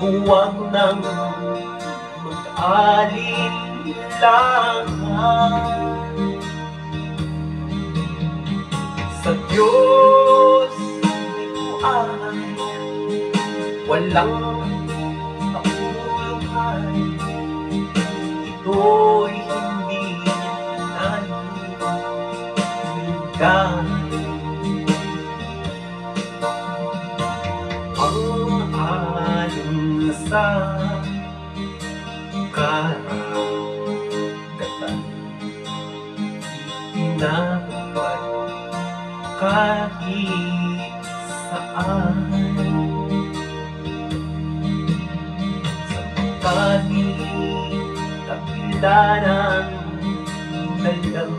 Huwag nang mag-alinlangan. Sa Diyos ito ay walang kabuluhan, ito'y hindi nalulugdan. Ang alon sa karagatan, itinatupad kahit saan. Sa pagkakita ng dalampasigan,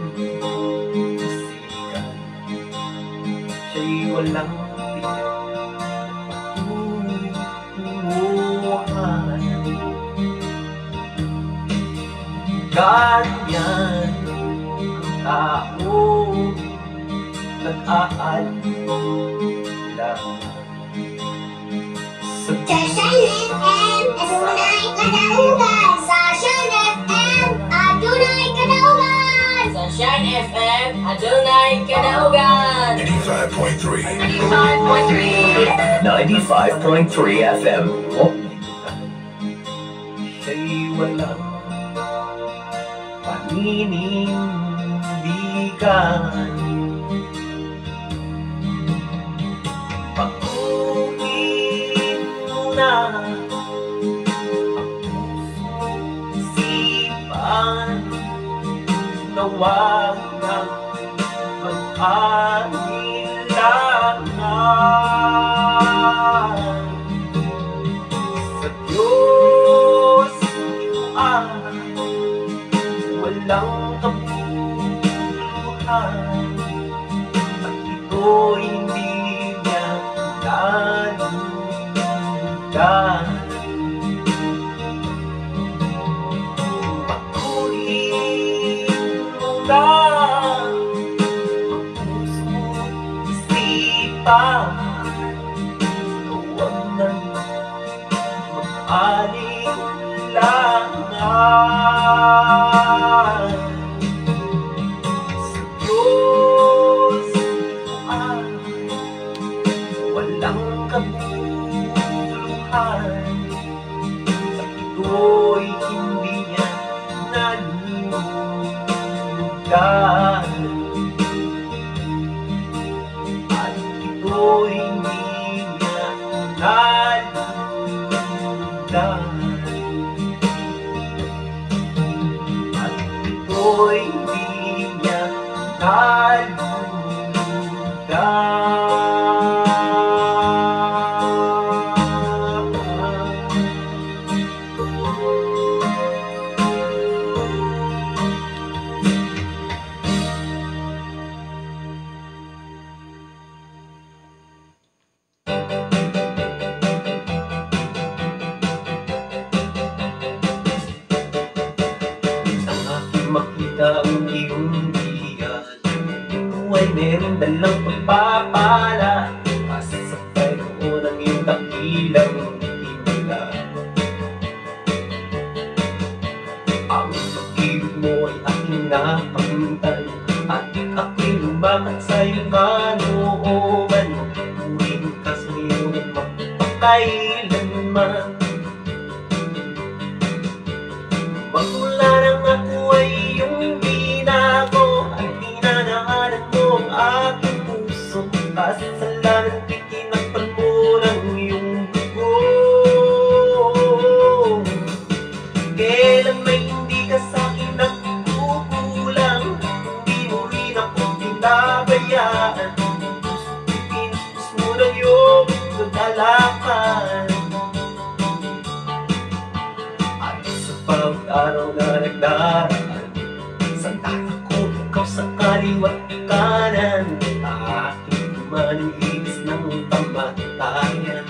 siya'y walang pinagpatutunguhan. Ganyan ang tao, nag-aalinlangan sa Sa Shine FM, adunay kadaugan. Sa Shine FM, adunay kadaugan. Sa Shine FM, adunay kadaugan. 95.3. 95.3. 95.3 FM. Siya'y walang paninindigan. Patuloy mo na ang puso't isipan, na huwag nang mag-alinlangan. Sa Diyos ito ay walang kabuluhan, at ito'y hindi niya nalulugdan. Patuloy mo na ang puso't isipan, na huwag nang mag-alinlangan. Sa Diyos ito ay walang kabuluhan, at ito'y hindi niya nalulugdan. At ito'y hindi niya nalulugdan. At ito'y hindi niya nalulugdan. Nang aking makita ang iyong biyaya, ito ay meron dalang pagpapala. Kasasakay noon ang iyong dakilang himala. Ang pag-ibig mo ay aking nakamtan, at ako'y lumakad sa iyong kalooban. Purihin ka sa ngayon at magpakailanman. Magmula nang ako ay iyong binago, at tinanahanan mo ang aking puso. Kasalanan ko'y tinakpan mo ng iyong dugo. Kailan may hindi ka sa'kin nagkukulang, hindi mo rin ako pinabayaan. Puso ko'y pinuspos mo ng iyong kagalakan. At sa bawat araw na nagdaraan, sa ako ikaw sa kaliwa't kanan, aking manilinis ng kamatayan.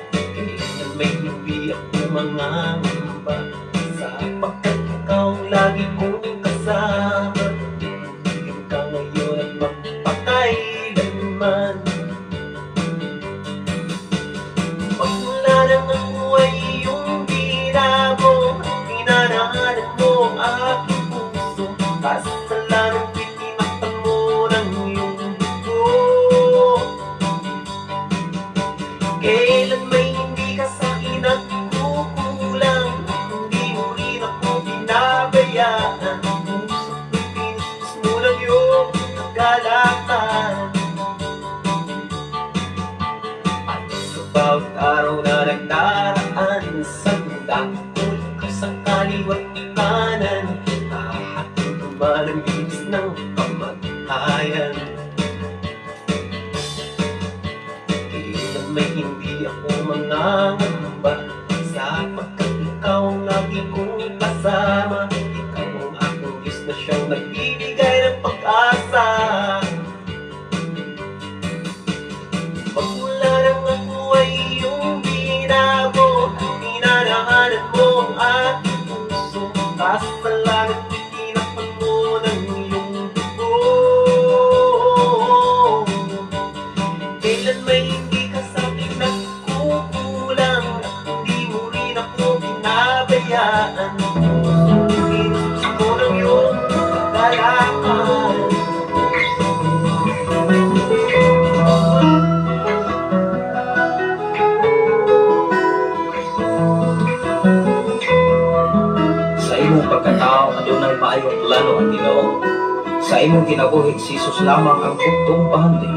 Kailan may hindi ako mangangamba, sapagkat ikaw ang lagi kong kasama. Purihin ka ngayon at magpakailanman. pangamba, sapagkat ikaw ang lagi kong kasama. Ikaw ang aking Diyos na siyang nagbibigay ng pag-asa. Pagmula nang ako ay iyong binago, hinanahanan mo ang aking puso. Kasalanan ko'y tinakpan mo ng iyong dugo. Kailan may hindi ka sa akin nagkukulang, at hindi mo rin ako pinabayaan. Ginusto ko ng iyong kagalakan. Sa imong pagkatao adunay maayong plano ang Ginoo. Sa imong kinabuhi si Jesus lamang ang pugtong bahandi.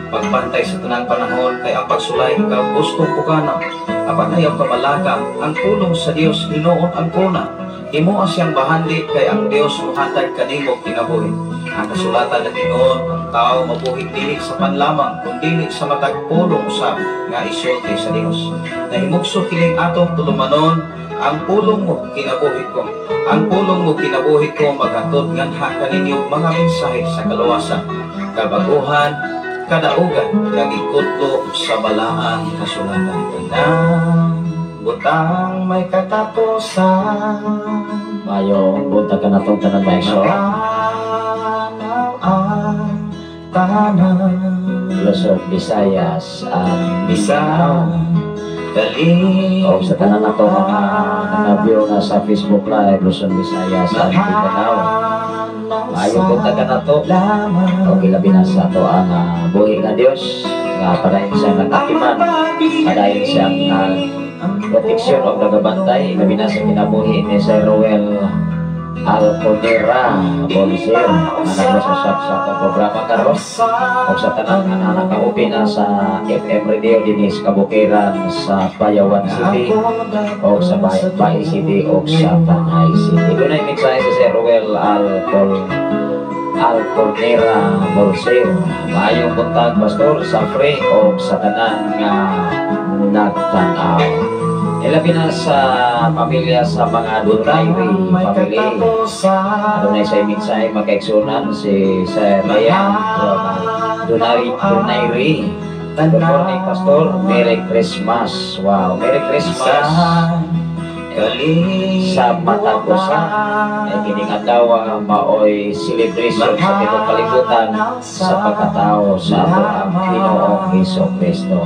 Pagbantay sa tanang panahon kay ang pagsulay ikaw gustong pugana. Apan ayaw kabalaka ang pulong sa Dios hinuon ang kuna. Himoa siyang bahandi kay ang Dios mohatag kanimo kinabuhi. Ang kasulatan nag-ingon ang tao mabuhi dili sa panlamang kundi sa matag pulong usab nga isulti sa Dios. Nahimugso kining atong tulumanon, ang pulong mo kinabuhi ko. Ang pulong mo kinabuhi ko maghatod nganha kaninyo mga mensahe sa kaluwasan, kabaguhan, kadaugan nga gikutlo sa balaang kasulatan. Tanang butang may katapusan. Maayong buntag kanatong tanan, maestro. Maghanaw ang tanan. Luzon, Visayas, and Mindanao. Bisan O sa tanan nato mga naka-view na sa Facebook Live, Luzon, Visayas, and Mindanao. Maayong buntag kanato. O gilabi na sa ato ang buhi nga Dios nga padayon siyang nag-atiman, padayon siyang proteksyon o nagabantay, labi na sa kinabuhi ni Sir Ruel Alconera Bolsir nga nagmasusap sa atong programa karon, o sa tanan nga nakaupi na sa FM Radio dinhi sa Kabukiran sa Bayawan City o sa Bay City o sa Tanay City. Dunay mensahe si Sir Ruel Alconera Bolsir. Maayong buntag, Pastor Safre, o sa tanan nga nagtan-aw. Ilabi na sa pamilya sa mga Dunayri family. Adunay sa mensahe makaigsunan si Sir Ryan Dunayri. Good morning, Pastor. Merry Christmas. Wow, Merry Christmas. Sa matag usa ay kining adlaw maoy celebration sa tibuok kalibutan sa pagkatao sa ato ang Ginoong Hesus Kristo.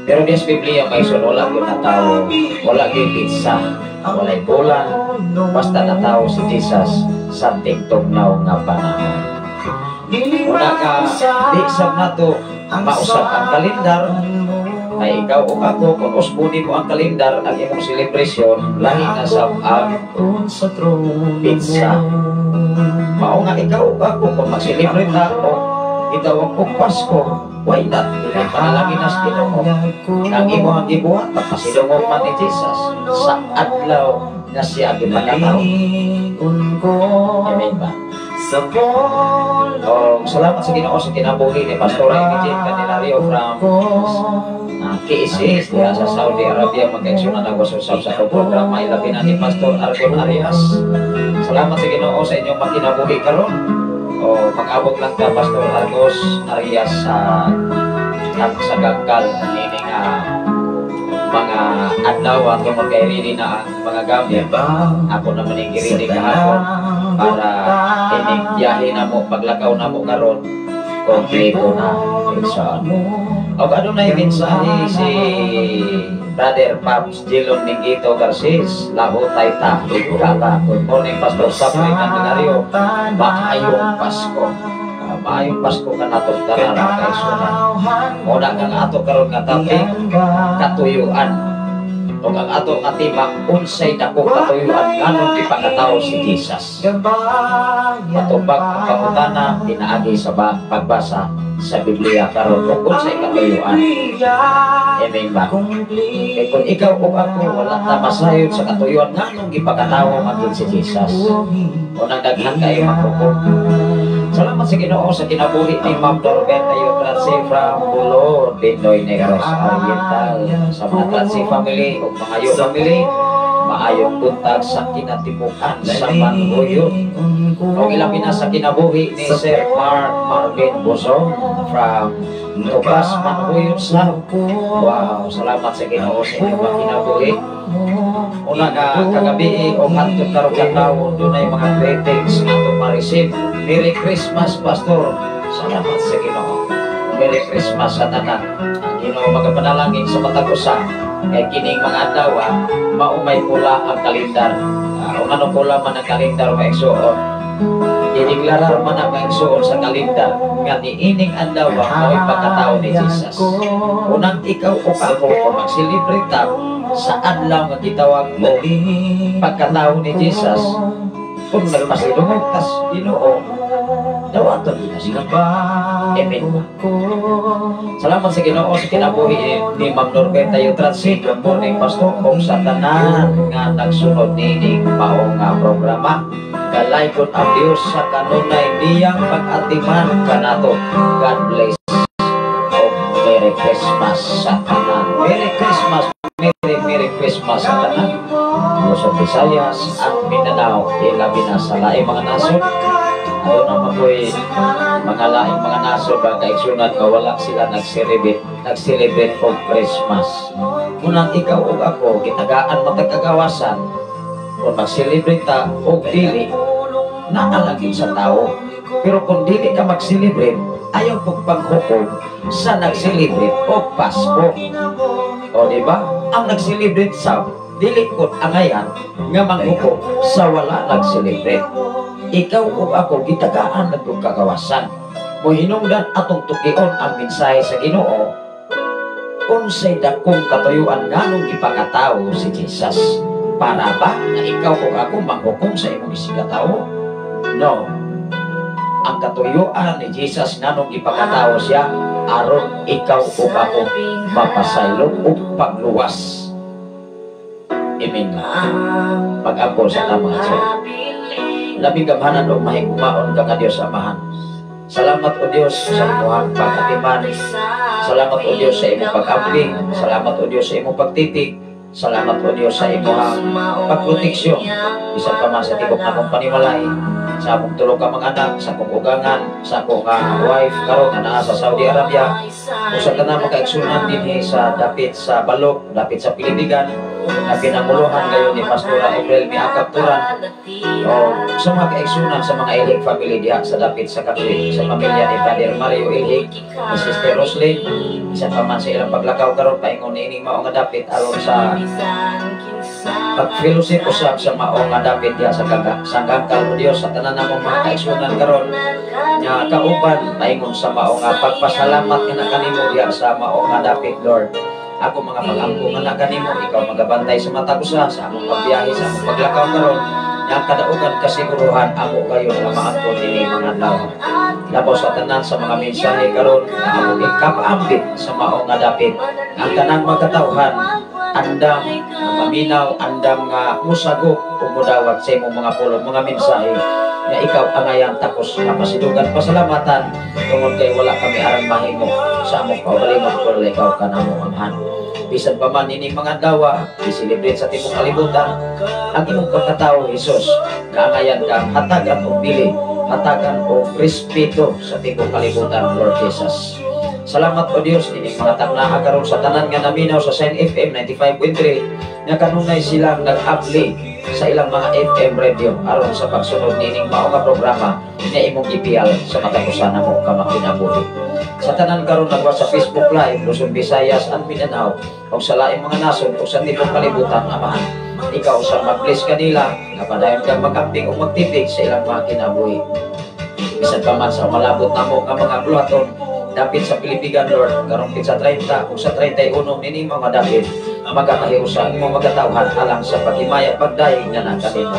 Pero di sa Biblia may wala gyud natawo, wala gyud pizza, walay bulan, basta natawo si Jesus sa tingtugnaw nga panahon. Una ka, di sab nato mausap ang kalendar, kay ikaw o ako, kung usbuni mo ang kalendar, ang imong celebration, lahi na sab ang pizza. Mao nga ikaw o ako, kung mag-celebrate na o itawag og Pasko, why not? Dili panalangin nas Ginoo. Ang imo ang gibuhat, pagpasidungog man ni Jesus sa adlaw nga siya gipakatawo. Amen ba? Oh, salamat sa Ginoo sa kinabuhi ni Pastor Amy Jane Candelario from KSS diha sa Saudi Arabia. Magkaigsoon na nagwasusap sa atong programa, ilabi na ni Pastor Argon Arias. Salamat sa Ginoo sa inyong makinabuhi karon. O mag-abot lang ka, Pastor Argos Arias, sa sa gangkal nini nga mga adlaw tungod kay ready na ang mga gamit. Ako naman ang ready kahapon para ining biyahe na mo, paglakaw na mo karon kompleto na. Igsoon. O adunay mensahe si Brother Pops Jilon Mingito Garces, Lahutay ta, Kata. Good morning, Pastor Sapri Candelario. Maayong Pasko. Maayong Pasko kanatong tanan mga kaigsuonan. Muna kang ato karon nga topic, katuyuan. Ug ang ato nga tema, unsay dakong katuyuan nganong gipakatawo si Jesus. Matubag ang pangutana pinaagi sa pagbasa sa Biblia karon ug unsay katuyuan. Amen ba? Kay kung ikaw ug ako wala ta masayod sa katuyuan nganong gipakatawo man si Jesus. Unang daghan kayo maghukom. Salamat sa Ginoo sa kinabuhi ni Ma'am Dorbeta Yutratsi from Bulod, Bindoy, Negros Oriental. Sa mga Tratsi family o mga Yo family, maayong buntag sa kinatibukan sa Manhuyod. O ilabi na sa kinabuhi ni Sir Mark Marvin Bosong from Tubas, Manhuyod South. Wow, salamat sa Ginoo sa inyong mga kinabuhi. Una nga kagabi o hantod karong adlaw, dunay mga greetings nga atong ma-receive. Merry Christmas, Pastor. Salamat sa Ginoo. Merry Christmas sa tanan. Ang Ginoo magapanalangin sa matag usa kay kining mga adlaw mao may pula ang kalendar. Kung anong pula man ang kalendar, mga igsuon, gideklarar man ang mga igsuon sa kalendar nga niining adlaw mao'y pagkatao ni Jesus. Unang ikaw o ako kung mag-celebrate ta sa adlaw nga gitawag mo pagkatao ni Jesus, kung nagpasidungog tas Ginoo, dawaton na siya. Amen ba? Salamat sa Ginoo sa kinabuhi ni Ma'am Norbeta Yutratsi. Good morning, Pastor, kung sa tanan nga nagsunod nining mao nga programa. Galaygon ang Diyos sa kanunay niyang pag-atiman kanato. God bless. Oh, Merry Christmas sa tanan. Merry Christmas. Merry Merry Christmas sa tanan. Luzon, Visayas at Mindanao, ilabi na sa laing mga nasod. Doon naman po'y mga laing mga nasod ba kaigsunan nga wala sila nag-celebrate og Christmas. Unang ikaw ug ako gitagaan matagkagawasan kung mag-celebrate ta og dili, naalagin sa tao. Pero kung dili ka mag-celebrate, ayaw pong paghukom sa nag-celebrate og Pasko. O di ba? Ang nag-celebrate sa dili ko angayan nga manghukom sa wala nag-celebrate. Ikaw ug ako gitagaan nagkong kagawasan. Mohinungdan atong tukion ang mensahe sa Ginoo unsay dakong katuyuan nganong gipakatao si Jesus. Para ba na ikaw ug ako manghukom sa imong isigkatawo? No. Ang katuyuan ni Jesus nganong gipakatao siya aron ikaw ug ako mapasaylo ug pagluwas. Amen. Pag-ampo sa tamang sa labing gamhanan og mahigugmaon ka nga Dios Amahan. Salamat o Dios sa imong pag-atiman. Salamat o Dios sa imong pag-amping. Salamat o Dios sa imong pagtitig. Salamat o Dios sa imong pagproteksyon. Bisan pa man sa tibok akong panimalay, sa akong tulo ka mga anak, sa akong ugangan, sa akong wife karon nga naa sa Saudi Arabia, ug sa tanang mga kaigsunan dinhi sa dapit sa Balok, dapit sa Pilipigan, na pinanguluhan gayon ni Pastora April Miakap Turan, o sa mga kaigsunan sa mga Ilhig family diha sa dapit sa Katolik, sa pamilya ni Brother Mario Ilhig, ni Sister Roslyn, isa pa man sa ilang paglakaw karon paingon niining mao nga dapit aron sa pag-fellowship usab sa mao nga dapit diha sa Gangkal. O Dios, sa tanan namong mga kaigsunan karon nga kauban paingon sa mao nga pagpasalamat nga na kanimo diha sa mao nga dapit, Lord. Ako mga pag-ampo nga na kanimo, ikaw magabantay sa matag usa sa among pagbiyahe, sa among paglakaw karon, nga kadaugan kasiguruhan amo kayo nga maangkon dinhi mga tawo. Labaw sa tanan sa mga mensahe karon nga among ikapaambit sa mao nga dapit, ang tanang magkatawhan andam nga maminaw, andam nga musagop ug mudawat sa imong mga pulong, mga mensahe nga ikaw angayan takos nga pasidugan pasalamatan tungod kay wala kami aran mahimo sa among kaugalingon kun ikaw kanamo Amahan. Bisan pa man ining mga adlaw i-celebrate sa tibuok kalibutan ang imong pagkatao Hesus, kaangayan kang hatagan og bili, hatagan og respeto sa tibuok kalibutan, Lord Jesus. Salamat o Dios ining mga taknaa karon sa tanan nga naminaw sa Shine FM 95.3 nga kanunay silang nag-abli sa ilang mga FM radio aron sa pagsunod nining mao nga programa nga imong gipiyal sa matag usa namo ka makinabuhi. Sa tanan karon nagwa sa Facebook Live, Luzon, Visayas and Mindanao, ug sa laing mga nasod ug sa tibuok kalibutan, Amahan, ikaw sa mag-bless kanila nga padayon kang mag-amping ug magtipig sa ilang mga kinabuhi. Bisan pa man sa umalabot namo nga mga buluhaton dapit sa Pilipigan, Lord, karong sa 30 ug sa 31 nining mga dapit magkakahiusa ang imong magatawhan alang sa paghimaya pagdayeg nga nakanimo.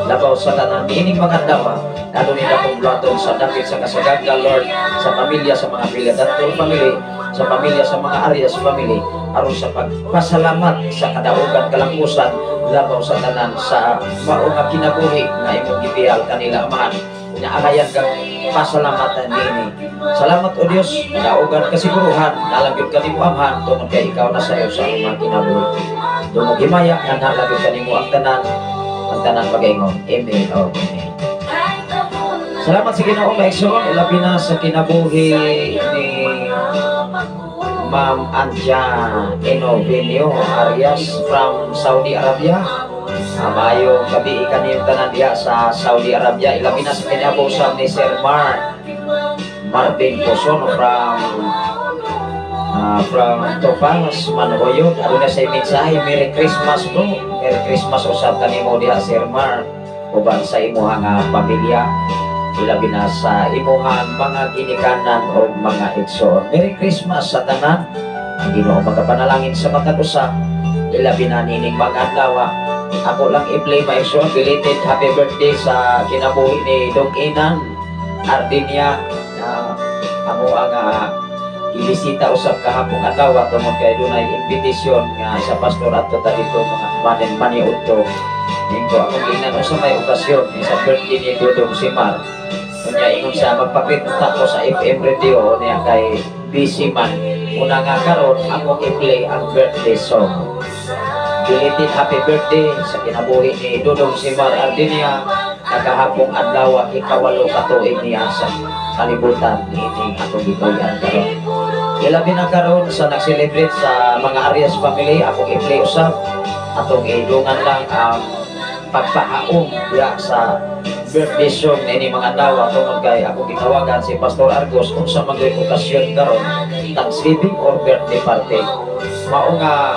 Labaw sa tanan niining mga adlaw, adunay dakong buluhaton sa dapit sa Kasaganga, Lord, sa pamilya sa mga Villadantol family, sa pamilya sa mga Arias family, aron sa pagpasalamat sa kadaugan kalangkusan labaw sa tanan sa mao nga kinabuhi nga imong gipiyal kanila, Amahan, nga angayan kang pasalamatan niini. Salamat, O Dios, kadaugan, kasiguruhan, nalagyod kanimo, Amhan, tungod kay ikaw na sayo sa among mga kinabuhi. Dungog himaya nga nalagyod kanimo ang tanan, ang tanan magaingon, "Amen o Amen." Salamat sa Ginoo, mga igsoon, ilabi na sa kinabuhi ni Ma'am Anja Enovenio Arias from Saudi Arabia. Maayong gabi kaniyong tanan diha sa Saudi Arabia. Ilabi na sa kinabuhi ni Sir Mark Marvin Poson from Topaz, Manhoyod. Aduna say mensahe, "Merry Christmas, bro." Merry Christmas usab kanimo diha, Sir Mark, uban sa imuha nga pamilya. Ilabi na sa imuhang mga ginikanan o mga igsoon. Merry Christmas sa tanan. Ang Ginoo magapanalangin sa matag usa. Ilabi na nining mga adlaw. Ako lang i-play, mga igsoon, belated happy birthday sa kinabuhi ni Dong Inan Ardinia na amo ang gibisita usab kahapong adlaw tungod kay dunay invitation nga sa pastor adto ta dito mga manin maniudto. Ingko akong giingnan unsa may okasyon ni sa birthday ni Dudong Simar. Unya ingon siya, magpakita ko sa FM radio niya kay busy man. Una nga karon akong i-play ang birthday song. Belated happy birthday sa kinabuhi ni Dudong Simar Ardinia na kahapong adlaw 8 ka tuig niya sa kalibutan niining atong gikawian karon. Ilabi na karon sa nag-celebrate sa mga Arias family, akong i-play usab, atong idungan lang ang pagpahaom diha sa birthday song niini mga adlaw tungod kay ako gitawagan si Pastor Argos unsa man gyud okasyon karon, Thanksgiving or birthday party. Mao nga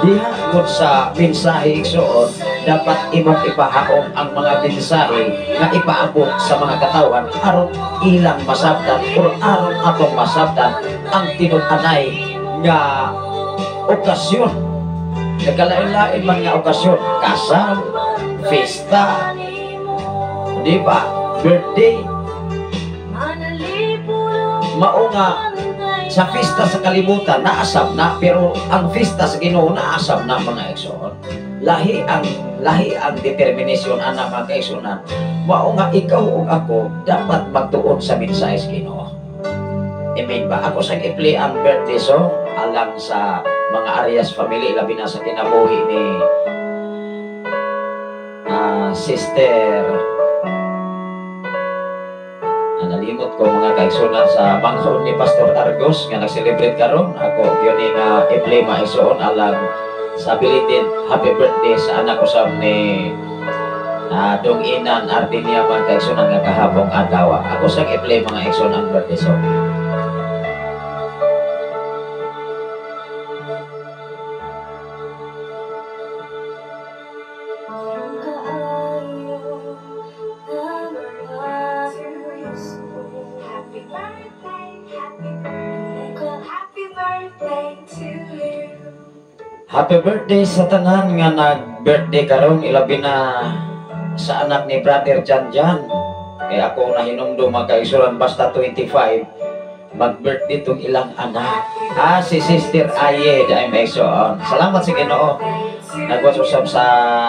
diha gud sa mensahe, igsuon, dapat imong ipahaom ang mga mensahe nga ipaabot sa mga katawan aron ilang masabtan or aron atong masabtan ang tinud-anay nga okasyon. Nagkalain-lain man nga okasyon, kasal, fiesta, di ba? Birthday. Mao nga sa fiesta sa kalibutan naasab na, pero ang fiesta sa Ginoo naasab na, mga igsoon. Lahi ang determination ana, mga kaigsuonan. Mao nga ikaw ug ako dapat magtuon sa mensahe sa Ginoo. Amen ba? Ako sa i-play ang birthday song alang sa mga Arias family, labi na sa kinabuhi ni Sister, nalimot ko, mga kaigsunan, sa manghod ni Pastor Argos nga nag-celebrate karon. Ako gyud ni nga i-play, mga igsoon, alang sa belated happy birthday sa anak usab ni Dong Inan Ardinia, mga kaigsunan, nga kahapong adlaw. Ako sa i-play, mga igsoon, ang birthday song. Happy birthday, happy birthday, happy birthday to you. Happy birthday sa tanan nga nag-birthday karon, ilabi na sa anak ni Brother Jan Jan. Kaya ako nahinumdum, mga kaigsunan, basta 25 mag-birthday tong ilang anak. Si Sister Aye, dahil may igsoon. Salamat sa Ginoo. Nagwas usab sa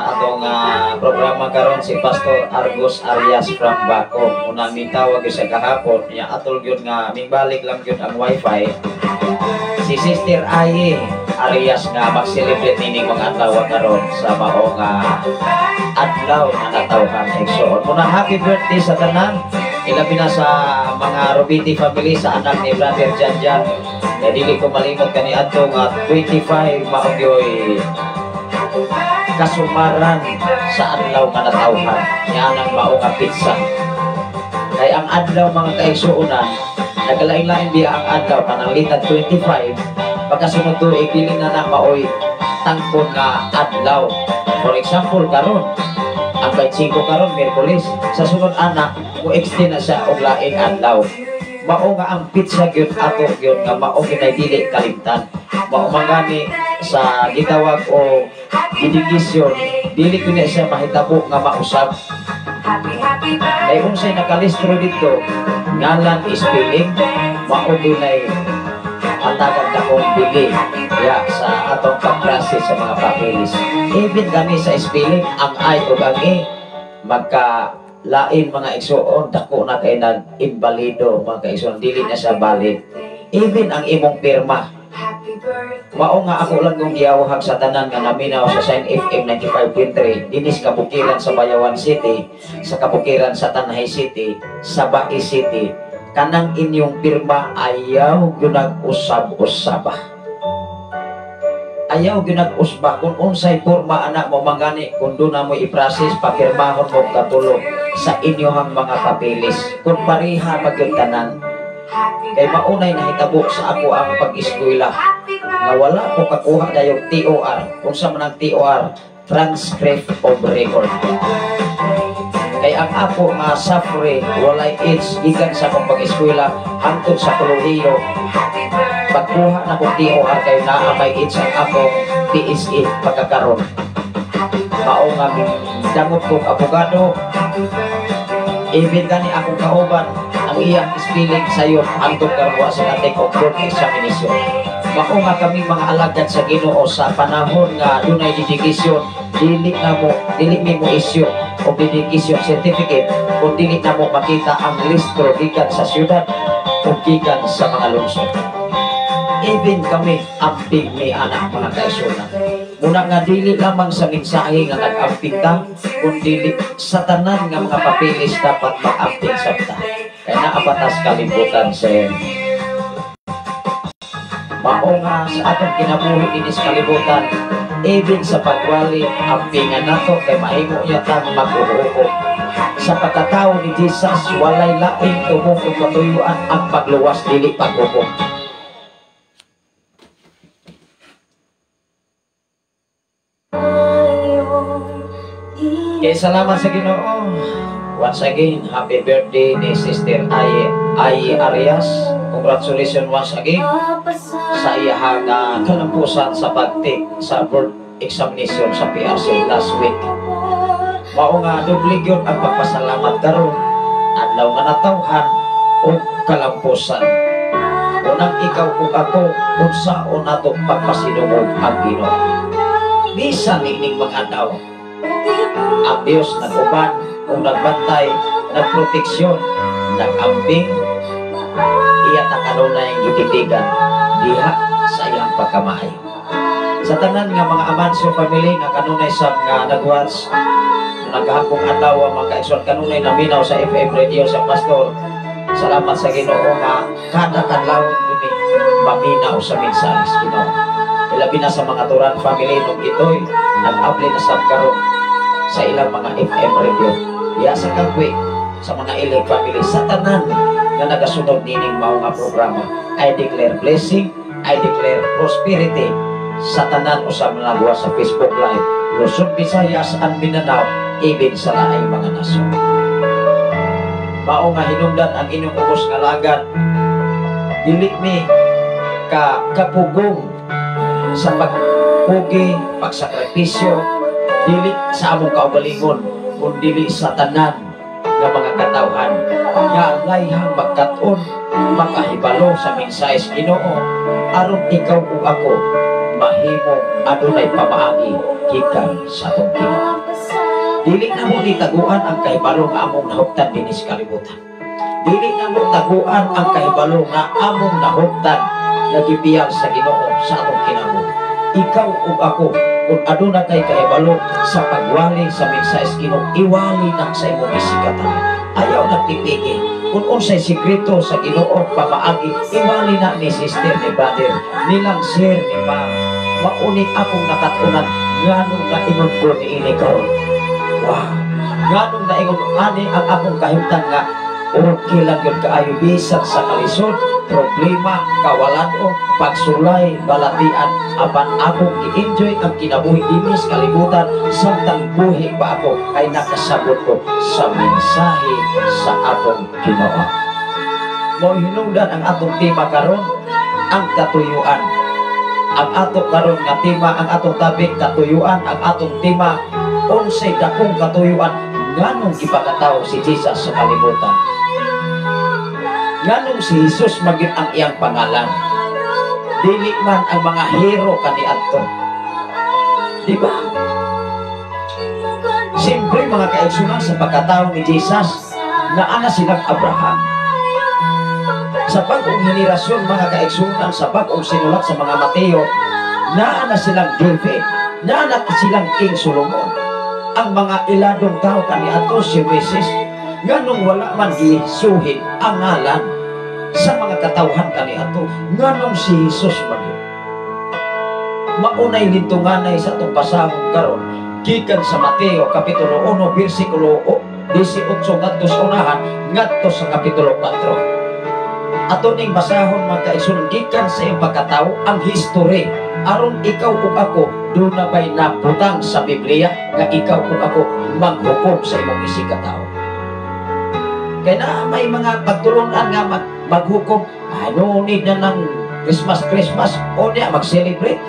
atong programa karon si Pastor Argos Arias from Bacong. Unang mitawag sa kahapon, niya atol gyud nga mingbalik lang gyud ang wifi. Si Sister Aye Arias nga mag-celebrate nining mga adlaw karon sa mao nga adlaw nga natawhan, igsoon. Muna happy birthday sa tanan, ilabi na sa mga Robiti family, sa anak ni Brother Jan Jan. Kaya dili ko malimot kani adto nga 25 mao gyoy kasumaran sa adlaw nga natawhan niya nang mao nga petsa. Kay ang adlaw, mga kaigsuonan, nagkalain-lain biya ang adlaw, pananglitan 25, pagkasunod tuig dili na na maoy tangkon nga adlaw. For example, karon ang 25 karon Miyerkules, sa sunod anak mo extend na siya og laing adlaw. Mao nga ang petsa gyud ato gyud nga mao ginay dili kalimtan. Mao man gani sa gitawag o dedikasyon, dili gyud na siya mahitabo nga mausab. Happy, happy Kay unsay nakalistro dito, ngalan, spelling, mao dunay hatagan akong bili ya sa atong pag-process sa mga papeles. Even gani sa spelling, ang I ug ang E magka Lain mga igsuon, dako na kay nag-imbalido mga kaigsuon, dili na siya valid. Even ang imong pirma. Mao nga ako lang kong giyawhag sa tanan nga naminaw sa Shine FM 95.3 dinis kabukiran sa Bayawan City, sa kabukiran sa Tanay City, sa Baki City, kanang inyong pirma ayaw gyud usab-usaba. Ayaw gyud usba kung unsay porma anak mo mangani kung doon na mo i-process papirmahon mo katulo sa inyohang mga papeles kung pareha magyud tanan. Kay maunay nahitabo sa ako ang pag-eskwela nga wala ko kakuha dayong TOR. Unsa man ang TOR? Transcript of Record. Kay ang ako nga safre walay age gikan sa akong pag-eskwela hangtod sa kolehiyo. Pagkuha na kong TOR kay naa may age ang akong PSE pagkakaron. Mao nga dangot kong abogado, even gani akong kauban ang iyang spelling sayo hangtod karon wa sa take og board examination. Mao nga kami mga alagad sa Ginoo sa panahon nga dunay dedication, dili namo dili mi mo issue og dedication certificate kung dili namo makita ang listro gikan sa syudad o gikan sa mga lungsod. Even kami amping mi anak mga kaisunan. Muna nga dili lamang sa mensahe nga nag-amping ta, kun dili sa tanan nga mga papeles dapat mag-amping sa ta. Kay naa batas kalibutan sa mao nga sa atong kinabuhi dinis kalibutan, even sa pagwali ampingan nato kay mahimo yata mag-uho. Sa pagkatao ni Jesus walay laing tumong ug katuyuan ang pagluwas dili paghukom. Kaya salamat sa Ginoo. Once again, happy birthday ni Sister Ai Arias. Congratulations once again sa iyahang kalampusan sa pag-take sa board examination sa PRC last week. Mao nga doble gyud ang pagpasalamat karon, adlaw nga natawhan og kalampusan. Unang ikaw ug ako unsaon ato pagpasinungog ang Ginoo. Bisan niining mga adlaw, ang Dios nag-uban o nagbantay, nagproteksyon, nag-amping, iya ta kanunay gititigan diha sa iyang pagkamaayo. Sa tanan nga mga Amancio family nga kanunay sa nga nag-watch, naghapong adlaw mga kaigsoon kanunay naminaw sa FM radio sa pastor. Salamat sa Ginoo nga kada kadlawon kami maminaw sa mensahe sa Ginoo. Ilabi na sa mga Turan family nung ito'y nag-apply na sab karon sa ilang mga FM radio. Diya sa Kangkwi, sa mga Ilig family, sa tanan nga nagasunod nining mao nga programa. I declare blessing, I declare prosperity sa tanan usab nagawa sa Facebook Live, Luzon, Visayas, and Mindanao, even sa laing mga nasyon. Mao nga hinungdan ang inyong ubos nga lagad, dili mi ka kapugong sa pagpugi, pagsakripisyo, dili sa among kaugalingon, kun dili sa tanan nga mga katawhan nga layhang magkat-on, makahibalo sa mensahe sa Ginoo, aron ikaw ug ako mahimong adunay pamaagi gikan sa atong Ginoo. Dili na mo nitaguan ang kahibalo nga among nahuptan dinhi sa kalibutan. Dili na mo taguan ang kahibalo nga among nahuptan nga gibiyag sa Ginoo sa atong kinabuhi. Ikaw ug ako, kung aduna kay kahibalo sa pagwali sa mensahe sa Ginoo, iwali na sa imong isikatan. Ayaw nagpipigi. Kung unsay sikreto sa Ginoo pamaagi, iwali na ni sister, ni brother, nilang sir, ni ma'am. Mauni akong nakatunan nganong naingon ko niini karon. Wow, nganong naingon ani ang akong kahimtang nga okay lang yun kaayo bisan sa kalisod, problema, kawalan-on, pagsulay, balatian, apan akong i-enjoy ang kinabuhi dinhi sa kalibutan samtang buhi pa ako ay nakasabot ko sa mensahe sa atong Ginoo. Mao hinungdan ang atong tema karon, ang katuyuan. Ang ato karon nga tema, ang atong topic katuyuan, ang atong tema unsay dakong katuyuan nganong gipakatawo si Jesus sa kalibutan. Nganong si Jesus maging ang iyang pangalan, dili man ang mga hero kaniadto. Di ba? Siyempre, mga kaigsunan, sa pagkatao ni Jesus, naa na silang Abraham. Sa bagong henerasyon, mga kaigsunan, sa bagong sinulat sa mga Mateo, naa na silang David, naa na silang King Solomon. Ang mga iladong tao kaniadto si Moises, nganong wala man gisuhid ang ngalan sa mga katawhan kaniadto? Nganong si Jesus man yun? Maunay lintunganay sa atong basahon karon gikan sa Mateo kapitulo 1 bersikulo 18 ngadto sa unahan ngadto sa kapitulo 4. Ato ning basahon, mga kaigsunan, gikan sa iyang pagkatao ang history aron ikaw ug ako duna bay nabutang sa Biblia nga ikaw ug ako maghukom sa imong isig katao. Kay na may mga pagtulunan nga maghukom, ano ni na ng Christmas Christmas o niya mag-celebrate,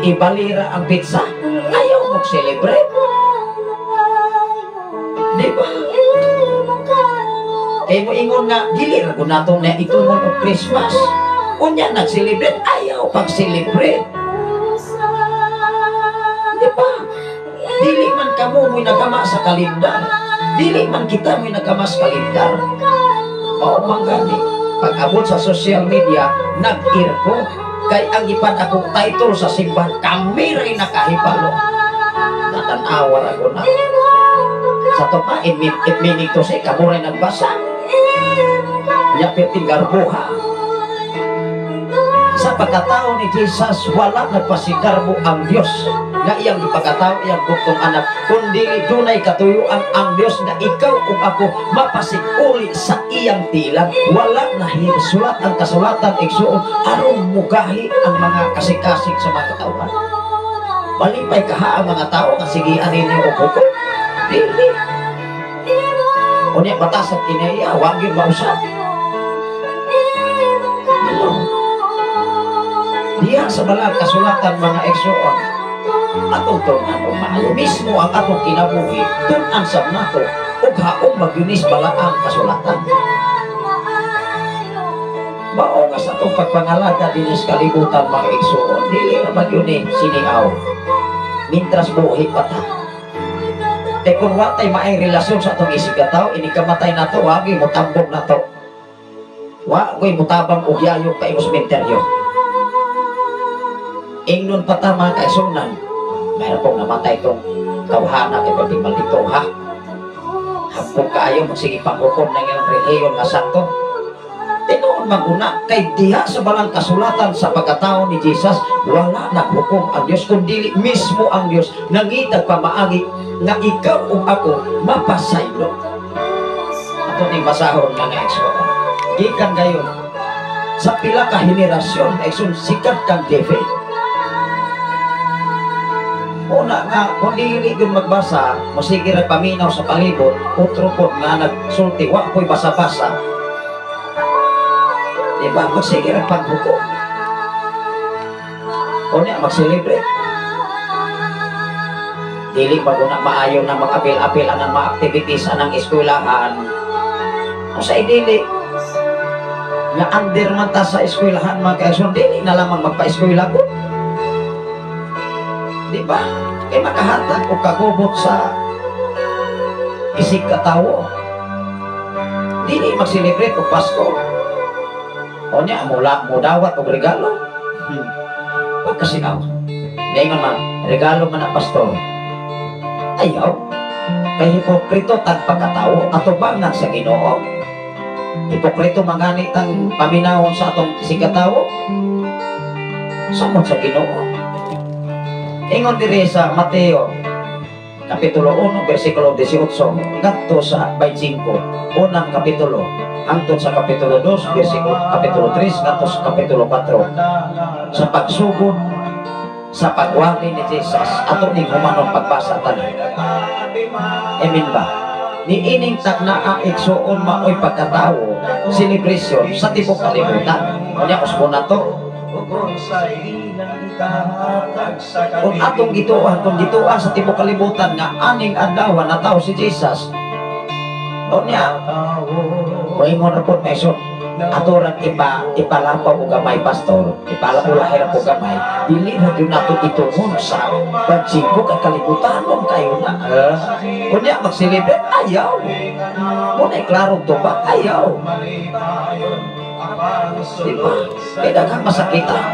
ibalira ang pizza, ayaw mag-celebrate. Di ba? Kay mo ingon nga dili ra gud nato na itungon og Christmas. Unya nag-celebrate, ayaw pag-celebrate. Di ba? Dili man kamo mo'y nagama sa kalendar. Dili man kita mo'y nagama sa kalendar. Mao man gani, pag-abot sa social media, nag-irko. Kay ang ipan akong title sa simbahan, kami rin nakahibalo. Natanawa ako na. Sa to pa, it meaning to say, kamo rin nagbasa. Nya perting garboha. Sa pagkatao ni Jesus, wala nagpasigarbo ang Dios nga iyang ipagkatao iyang bugtong anak, kundi dunay katuyuan ang Dios nga ikaw ug ako mapasiguli sa iyang tilang. Wala na sulat ang kasulatan, igsuon, aron mugahi ang mga kasing-kasing sa mga katawhan. Malipay kaha ang mga tao nga sigian ninyo og hukom? Dili. Unya batasag kinaiya, wa gyud mausap. Hello. Diha sa balang kasulatan, mga igsoon, atong tun-an og maayo mismo ang atong kinabuhi, tun-an sab nato ug haong magyunis balaang kasulatan. Mao nga sa atong pagpangalaga dinhi sa kalibutan, mga igsoon, dili ra magyuni siniaw mintras buhi pa ta. Kay kung wa tay maayong relasyon sa atong isig tao, ini kamatay nato, wa gyud motambong nato. Wa gyud motabang og yayo pa imong sementeryo. Ingnon pa ta, mga kaigsunan, mayroon pong namatay itong tawhana kay paging maldito ha. Hapong kaayo magsige panghukom ng iyong relihiyon nga sakto. Tinuod maguna kay diha sa balang kasulatan sa pagkatao ni Jesus, wala naghukom ang Dios kundi mismo ang Dios nangitag pamaagi nga ikaw ug ako mapasaylo. Ato ning basahon, mga igsoon. Gikan gayon sa pila ka henerasyon, igsoon, sikat kang David. Una nga, kung dili gyud magbasa, mosige ra paminaw sa palibot, utro pod nga nagsulti, wa ko'y basa-basa. Diba? Magsige ra paghukom. Unya, mag-celebrate. Dili pa na maayo na mag-apil-apil ang mga activities anang eskwelahan. O sa dili, nga under man ta sa eskwelahan, mga kaigsoon, dili na lamang magpa-eskwela ko. Di ba? Kay makahatag o kagubot sa isig katawo. Dili mag-celebrate og Pasko. O niya, mula, mudawat og regalo. Pagkasinaw. Ngayon man, regalo man ang pastor. Ayaw. Kay hipokrito tag pagkatao, atubangan sa Ginoo. Hipokrito mangani tang paminawon sa atong isig katawo. Samot sa Ginoo. Ingon diri sa Mateo kapitulo 1 bersikulo 18 ngadto sa 25, unang kapitulo hangtod sa kapitulo 2 bersikulo, kapitulo 3 ngadto sa kapitulo 4, sa pagsugod sa pagwali ni Jesus. Ato ning humanon pagbasa tanan. Amen ba? Ni ining tagnaa, igsuon, maoy pagkatao celebration sa tibok kalibutan. Unya usbon nato kung atong gituan, kung gituan sa tibok kalibutan nga aning adlaw natawo si Jesus. Unya moingon na po, Mason. Ato rang ipalapaw og gamay, pastor, ipalaulahir og gamay, dili ra gyud nato itungon sa pagsigo kay kalibutan kayo na. Kunya mag-celebrate, ayaw. Muna klarong tubag, ayaw. Di ba? Kaya daghang masakitan.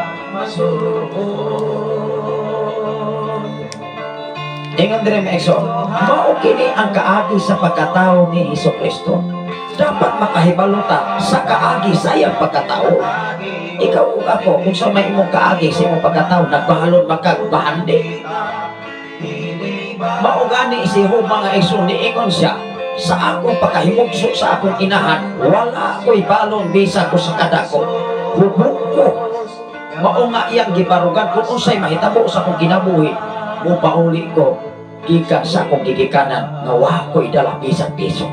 Ingon dire, mga igsoon, mao kini ang kaagi sa pagkatao ni Hesus Kristo. Dapat makahibalo ta sa kaagi sa iyang pagkatao. Ikaw ug ako, kung sa may imong kaagi sa imong pagkatao, nagbahalon makagbahandi. Mao gani si Job, mga igsoon, niingon siya, "Sa akong pagkahimugso sa akong inahan, wala ko'y balon bisa ko sa kadako. Hubog ko." Mao nga iyang gibarugan, "Kung unsay mahitabo sa akong kinabuhi, mupauli ko gikan sa akong gigikanan nga wa ko'y dala bisan piso."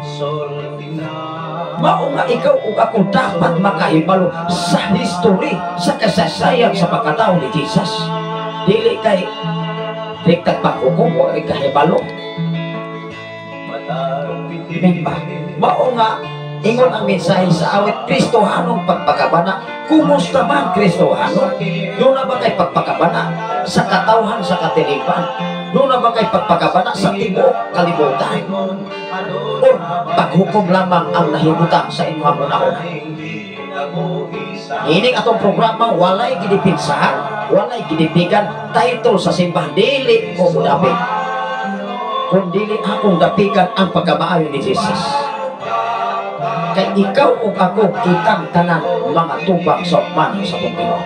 Mao nga ikaw ug ako dapat makahibalo sa history, sa kasaysayan sa pagkatao ni Jesus. Dili kay diktag paghukom o kahibalo. Diba? Mao nga ingon ang mensahe sa awit, Kristohanong pagpakabana. Kumusta man Kristohano? Doon na ba kay pagpakabana sa katawhan sa katilipan? Doon na ba kay pagpakabana sa tibuok kalibutan? O paghukom lamang ang nahimutang sa inyong una-una? Ining atong programa, walay gidipinsahan, walay gidipigan title sa simbahan, dili ko mudapik. Kung dili akong dapikan ang pagkamaayo ni Jesus. Kay ikaw ug ako, kitang tanan mga tubang sa man sa atong Ginoo.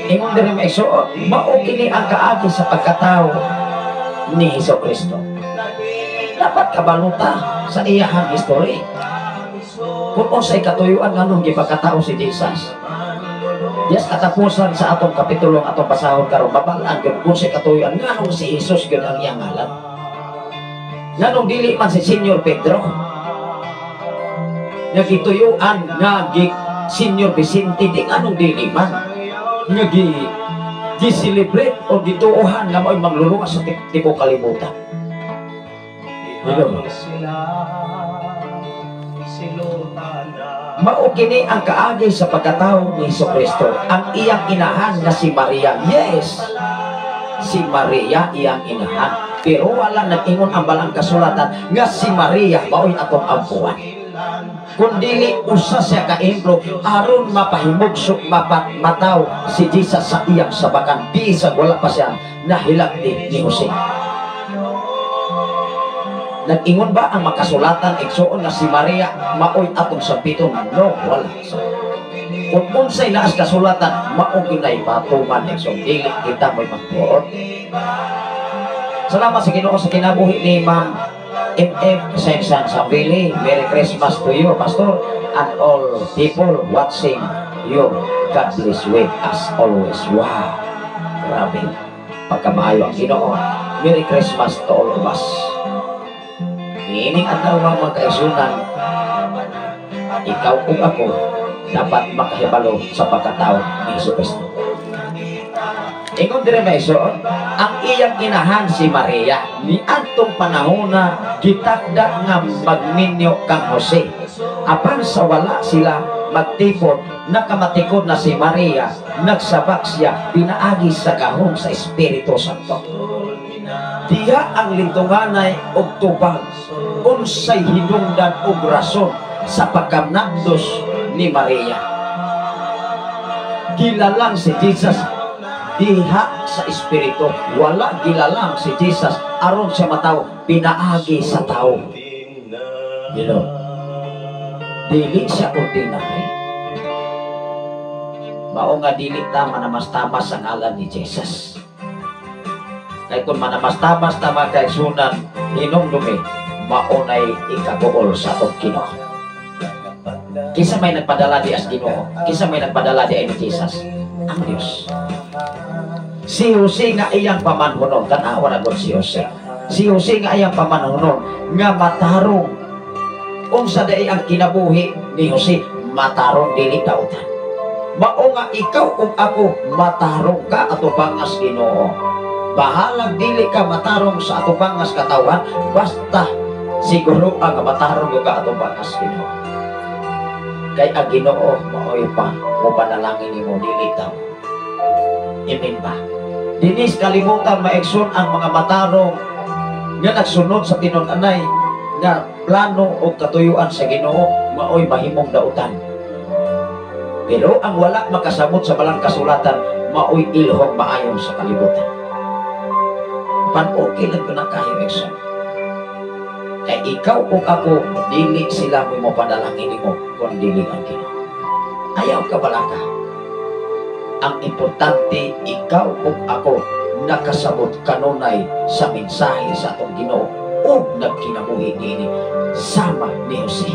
Ingon diri, mga igsoon, mao kini ang kaagi sa pagkatao ni Hesus Kristo. Dapat kabaluta sa iyahang history. Kung unsay katuyuan nganong gipakatao si Jesus. Yes, katapusan sa atong kapitulo atong basahon karon, babal-an gyud kung unsay katuyuan nganong si Jesus gyud ang iyang ngalan. Nganong dili man si Senyor Pedro? Nga gituyuan nga gi Senyor Vicente, di nganong dili man? Nga gi-celebrate o gituohan nga mao'y mangluluwas sa tibuok kalibutan. Hello. Mao kini ang kaagi sa pagkatao ni Hesus Kristo. Ang iyang inahan nga si Maria. Yes, si Maria iyang inahan. Pero wala nag-ingon ang balang kasulatan nga si Maria mao'y atong ampuan. Kung dili usa siya ka ehemplo aron mapahimugso, mataw si Jesus sa iyang sabakan bisag wala pa siya nahilakti ni Jose. Nag-ingon ba ang makasulatan, igsoon, nga si Maria maoy atong sampiton? No, wala. Kung unsay naas kasulatan, mao ginay patuman, igsoon, dili kita mo'y magtuot. Salamat sa Ginoo sa kinabuhi ni Ma'am MF Sensan Sambili. Merry Christmas to you, Pastor, and all people watching you. God bless with us always. Wow. Grabe. Pagkamaayo ang Ginoo. Merry Christmas to all of us. Niining adlaw, mga kaigsuonan, ikaw ug ako dapat makahibalo sa pagkatao ni Hesus Kristo. Ingon dire, mga igsoon, ang iyang inahan si Maria niadtong panahona gitakda nga magminyo kang Jose. Apan sa wala sila magtipon, nakamatikod na si Maria, nagsabak siya pinaagi sa gahom sa Espiritu Santo. Diha ang lintunganay og tubag unsay hinungdan og rason sa pagkamnandos ni Maria. Gilalang si Jesus diha sa Espiritu. Wala gilalang si Jesus aron siya matawo pinaagi sa tao. Hello. Dili siya ordinary. Mao nga dili ta manamas-tamas sa ngalan ni Jesus. Kay kung manamas-tamas ta, mga kaigsuonan, hinumdumi, maunay ikaguol sa atong Ginoo. Kinsa may nagpadala di as Ginoo? Kinsa may nagpadala di ay ni Jesus? Ang Dios. Si Jose nga iyang pamanhunon, tanawa na gud si Jose. Si Jose nga iyang pamanhunon nga matarong. Unsa dai ang kinabuhi ni Jose? Matarong, dili dautan. Mao nga ikaw ug ako, matarong ka atubangas Ginoo. Bahalag dili ka matarong sa atubangas katawhan, basta siguro ang matarong ka atubangas Ginoo. Kay ang Ginoo maoy pa mo panalangin nimo dili tawo. Amen ba? Dinis kalibutan maigsoon ang mga matarong nga nagsunod sa tinud-anay nga plano o katuyuan sa Ginoo maoy mahimong dautan. Pero ang wala makasabot sa balang kasulatan maoy ilhong maayon sa kalibutan. Pan-okay lang ko na kayo, igsoon. Kay ikaw o ako, dili sila mo panalangin nimo kung dili ang Ginoo. Ayaw ka balaka. Ang importante, ikaw o ako nakasabot kanunay sa mensahe sa atong Ginoo ug nagkinabuhi niini sama ni Jose.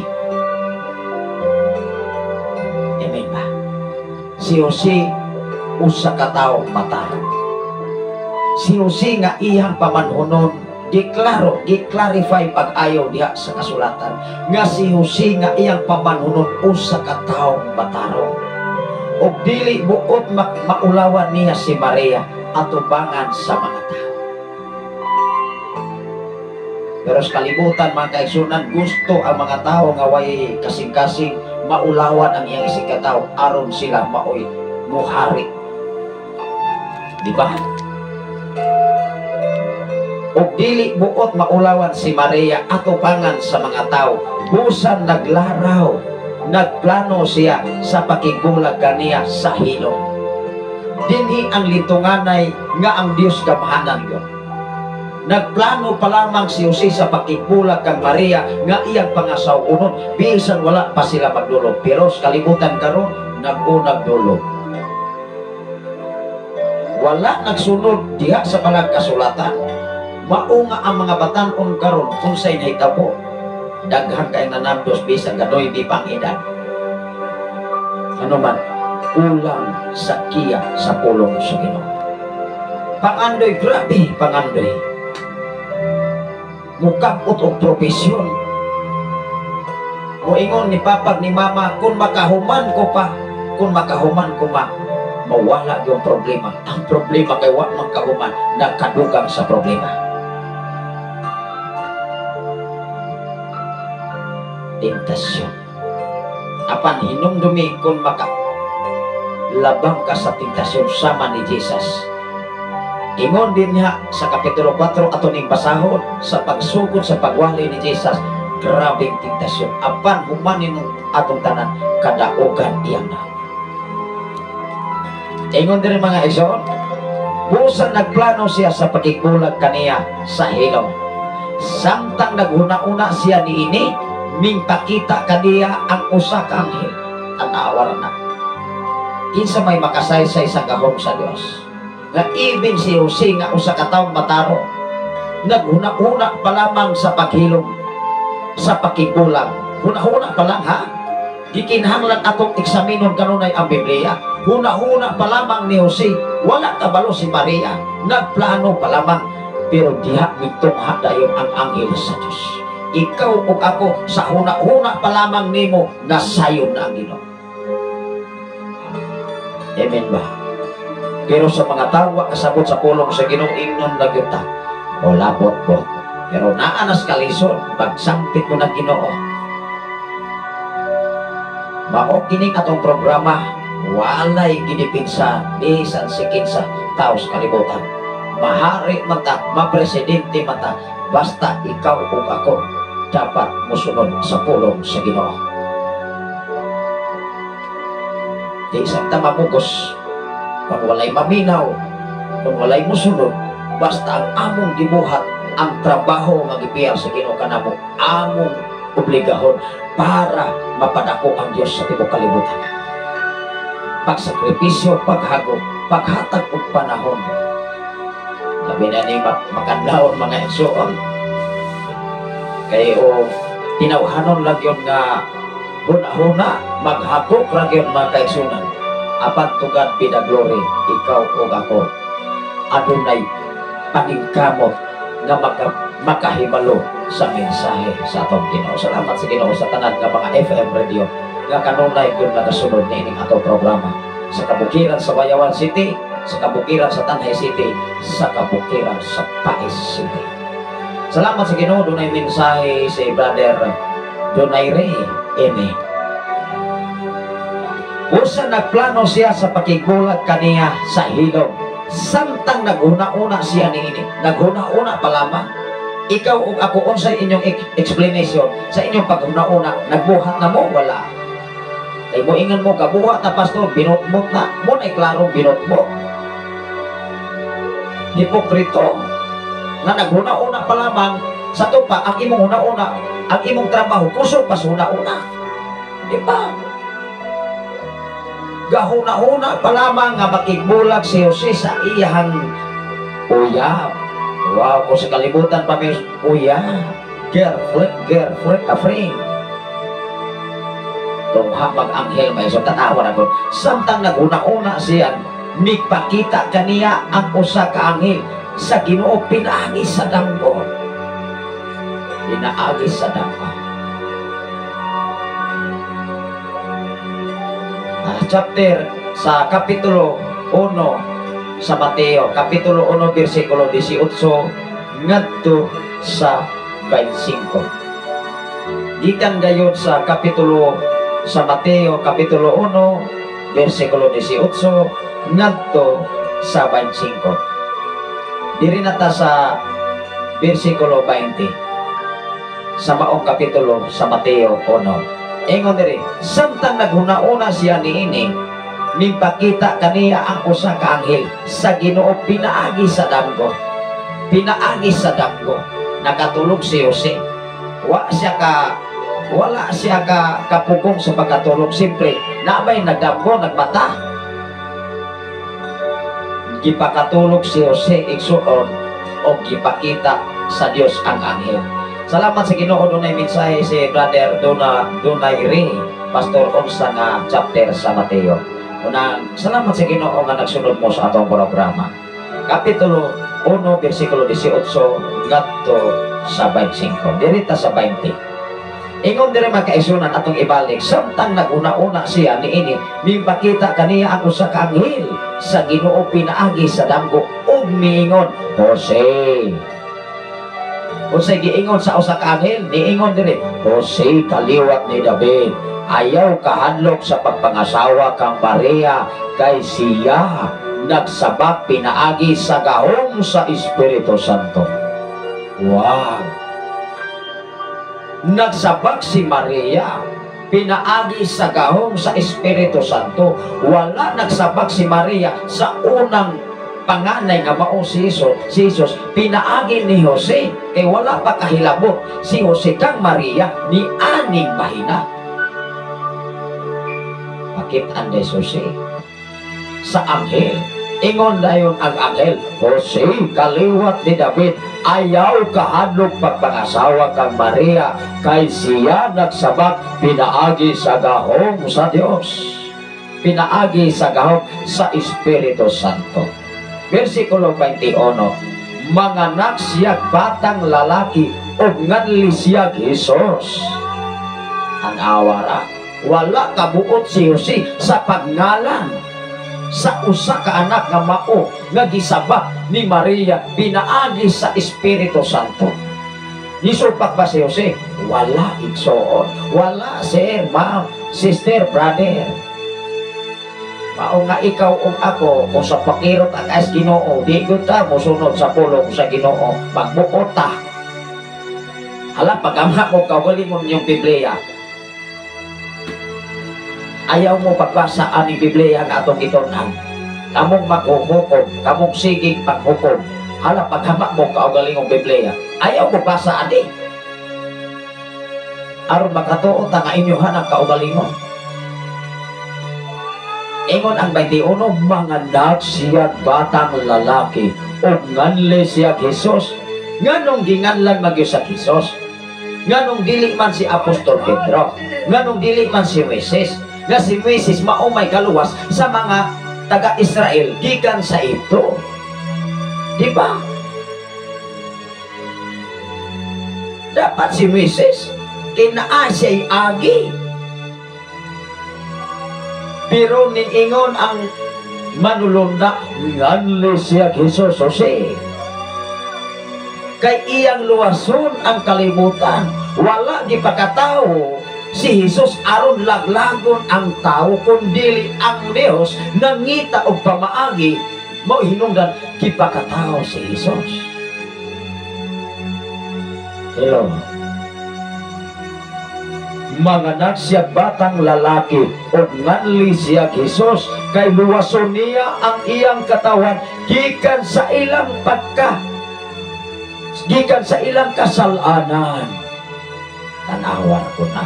Amen ba? Si Jose usa ka tawo matarong. Si Jose nga iyang pamanhunon giklaro, gi-clarify pag-ayo diha sa kasulatan nga si Jose nga iyang pamanhunon usa ka tawo matarong. Ug dili buot maulawan niya si Maria atubangan sa mga tao. Pero sa kalibutan mga kaigsunan, gusto ang mga tao nga way kasing-kasing maulawan ang iyang isig katao aron sila maoy muhari. Di ba? Ug dili buot maulawan si Maria atubangan sa mga tao, busan naglaraw, nagplano siya sa pakigbulag kaniya sa hilom. Dinhi ang litunganay nga ang Dios gamhanan yun. Nagplano pa lamang si Jose sa pakigbulag kang Maria nga iyang pangasaw-unon bisan wala pa sila magdulog. Pero sa kalibutan karon nag-unag dulog. Wala nagsunod diha sa balang kasulatan. Mao nga ang mga batan-on karon unsay nahitabo. Daghan kay nanamdos bisan ganoy di pang edad. Ano man kulang sa kiya sa pulong sa Ginoo. Pangandoy, grabe pangandoy. Mukapot og profesyon. Moingon ni papa ni mama, kung makahuman ko pa, kung makahuman ko ma, mawala yung problema. Ang problema kay wa man kahuman, nagkadugang sa problema. Tentasyon. Apan hinumdumi kung maka labang ka sa tentasyon sama ni Jesus. Ingon din niya sa Kapitulo 4 ato ning basahon sa pagsugod sa pagwali ni Jesus, grabeng tentasyon. Apan humanin atong tanan kadaugan iyang na. Ingon din mga igsoon, busan nagplano siya sa pakigbulag kaniya sa hilom. Samtang naghuna-una siya niini, mingpakita kaniya ang usa ka anghel. Tan-awa na. Kinsa may makasaysay sa gahom sa Dios. Nga even si Jose nga usa ka tawo matarong, naghuna-una pa lamang sa paghilom, sa pakigbulag. Huna-huna pa lang ha. Gikinahanglan atong eksaminon kanunay ang Biblia. Huna-huna pa lamang ni Jose, wala kabalo si Maria, nagplano pa lamang, pero diha mitungha dayon ang anghel sa Dios. Ikaw ug ako sa huna-huna pa lamang nimo nasayon na ang Ginoo. Amen ba? Pero sa mga tao wa kasabot sa pulong sa Ginoo, ingnon na gyud ta, o labot-bot. Pero naa nas kalisod, pagsampit mo ng Ginoo. Mao kining atong programa, walay ginipinsa bisan si kinsa tao sa kalibutan. Mahari man ta, mapresidente man ta, basta ikaw ug ako dapat mosunod sa pulong sa Ginoo. Di sa ta mamugos kung walay maminaw, kung walay mosunod, basta ang among gibuhat, ang trabaho nga gipiyar sa Ginoo kanamo, among obligahon para mapadako ang Dios sa tibuok kalibutan. Pagsakripisyo, paghago, paghatag og panahon. Labi na ni makadlawon mga igsoon. Kay o tinawhanon lang yun nga huna-huna, maghagok lang yun mga kaigsunan. Apan to God be the glory, ikaw o ako adunay paningkamot nga makahibalo sa mensahe sa atong Ginoo. Salamat sa Ginoo sa tanan nga mga FM radio nga kanunay gyud nagasunod niining atong programa sa kabukiran sa Bayawan City, sa kabukiran sa Tanay City, sa kabukiran sa Pais City. Salamat sa Ginoo, dunay mensahe si Brother Donaire. Amen. Usa nagplano siya sa pakigbulag kaniya sa hilom. Samtang naghuna-una siya niini, naghuna-una pa lamang. Ikaw ug ako, unsay inyong explanation sa inyong paghuna-una? Nagbuhat na mo? Wala. Kay moingon mo, kabuhat na pastor, binotbot na. Mo na'y klarong binotbot. Hipokrito. Nga naghuna-una pa lamang, sa tupa, ang imong huna-una, ang imong trabaho, kusog pa sa huna-una. Di ba? Gahuna-una pa lamang nga makigbulag si Jose sa iyahang uyab. Wow, kung sa kalibutan pa may uyab. Girlfriend, girlfriend, a friend. Tungha mag-anghel, may so tatawa na ko. Samtang naghuna-una siya, mipakita kaniya ang usa ka anghel sa Ginoo pinaagi sa danggo. Pinaagi sa danggo. Chapter sa Kapitulo 1 sa Mateo, Kapitulo 1, versikulo 18 ngadto sa 25. Gikan gayon sa Kapitulo sa Mateo, Kapitulo 1, versikulo 18 ngadto sa 25. Diri na ta sa versikulo 20 sa maong kapitulo sa Mateo 1. Ingon diri, samtang naghuna-una siya niini, mipakita kaniya ang usa ka anghel sa Ginoo pinaagi sa damgo. Pinaagi sa damgo. Nakatulog si Jose. Wala siya ka kapugong sa pagkatulog. Siyempre, naabay nagdamgo, nagmata. Gipakatulog si Jose igsuon o gipakita sa Dios ang anghel. Salamat sa Ginoo, dunay mensahe si Brother Dunay Ray, Pastor unsa nga chapter sa Mateo. Unang salamat sa Ginoo nga nagsunod mo sa atong programa. Kapitulo 1 versikulo 18 ngadto sa 25. Diri ta sa 20. Ingon diri mga kaisunan atong ibalik, samtang naguna-una siya niini, mipakita kaniya ang usa ka anghel sa Ginoo pinaagi sa damgo ug miingon, Jose. Unsay giingon sa usa ka anghel? Niingon diri, Jose kaliwat ni David, ayaw kahadlok sa pagpangasawa kang Maria kay siya nagsabak pinaagi sa gahom sa Espiritu Santo. Wow! Nagsabak si Maria pinaagi sa gahom sa Espiritu Santo. Wala nagsabak si Maria sa unang panganay nga mao si Jesus, pinaagi ni Jose, kay wala pa kahilabot si Jose kang Maria ni aning mahina. Pakit-an ni Jose sa anghel. Ingon dayon ang anghel, Jose kaliwat ni David, ayaw kahadlok pagpangasawa kang Maria kay siya nagsabak pinaagi sa gahom sa Dios. Pinaagi sa gahom sa Espiritu Santo. Versikulo 21, manganak siya batang lalaki ug nganli siya Jesus. Ang awara, wala kabuot si Jose sa pagngalan sa usa ka anak nga mao nga gisabak ni Maria pinaagi sa Espiritu Santo. Nisulpak ba si Jose? Wala, igsoon. Wala, sir, ma'am, sister, brother. Mao nga ikaw ug ako kung sa pakirot ang as Ginoo, di gyud ta mosunod sa pulong sa Ginoo, magbuot ta. Hala, pagama mo kaugalingon yung Biblia. Ayaw mo pagbasa ani Biblia nga atong gitun-an. Kamong maghuhukom, kamong sigig paghukom. Hala, paghama mo kaugalingong Biblia. Ayaw mo basa ani. Aron makatuo ta nga inyohan ang kaugalingon. Ingon ang 21, manganak siya batang lalaki ug nganli siya Jesus. Nganong ginganlan magyud sa Jesus? Nganong dili man si Apostol Pedro? Nganong dili man si Moises? Nga si Moises mao may kaluwas sa mga taga-Israel gikan sa Egypto. Di ba? Dapat si Moises kinaa siya'y agi. Pero niingon ang manulunda, nganli siya Jesus Jose. Kay iyang luwason ang kalibutan. Wala gipakatawo si Jesus aron laglagon ang tao, kun dili ang Dios nangita og pamaagi mao hinungdan gipakatao si Jesus. Hello. Manganak siya batang lalaki ug nganli siya Jesus kay luwason niya ang iyang katawan gikan sa ilang pagka gikan sa ilang kasalanan. Tanawan ko na.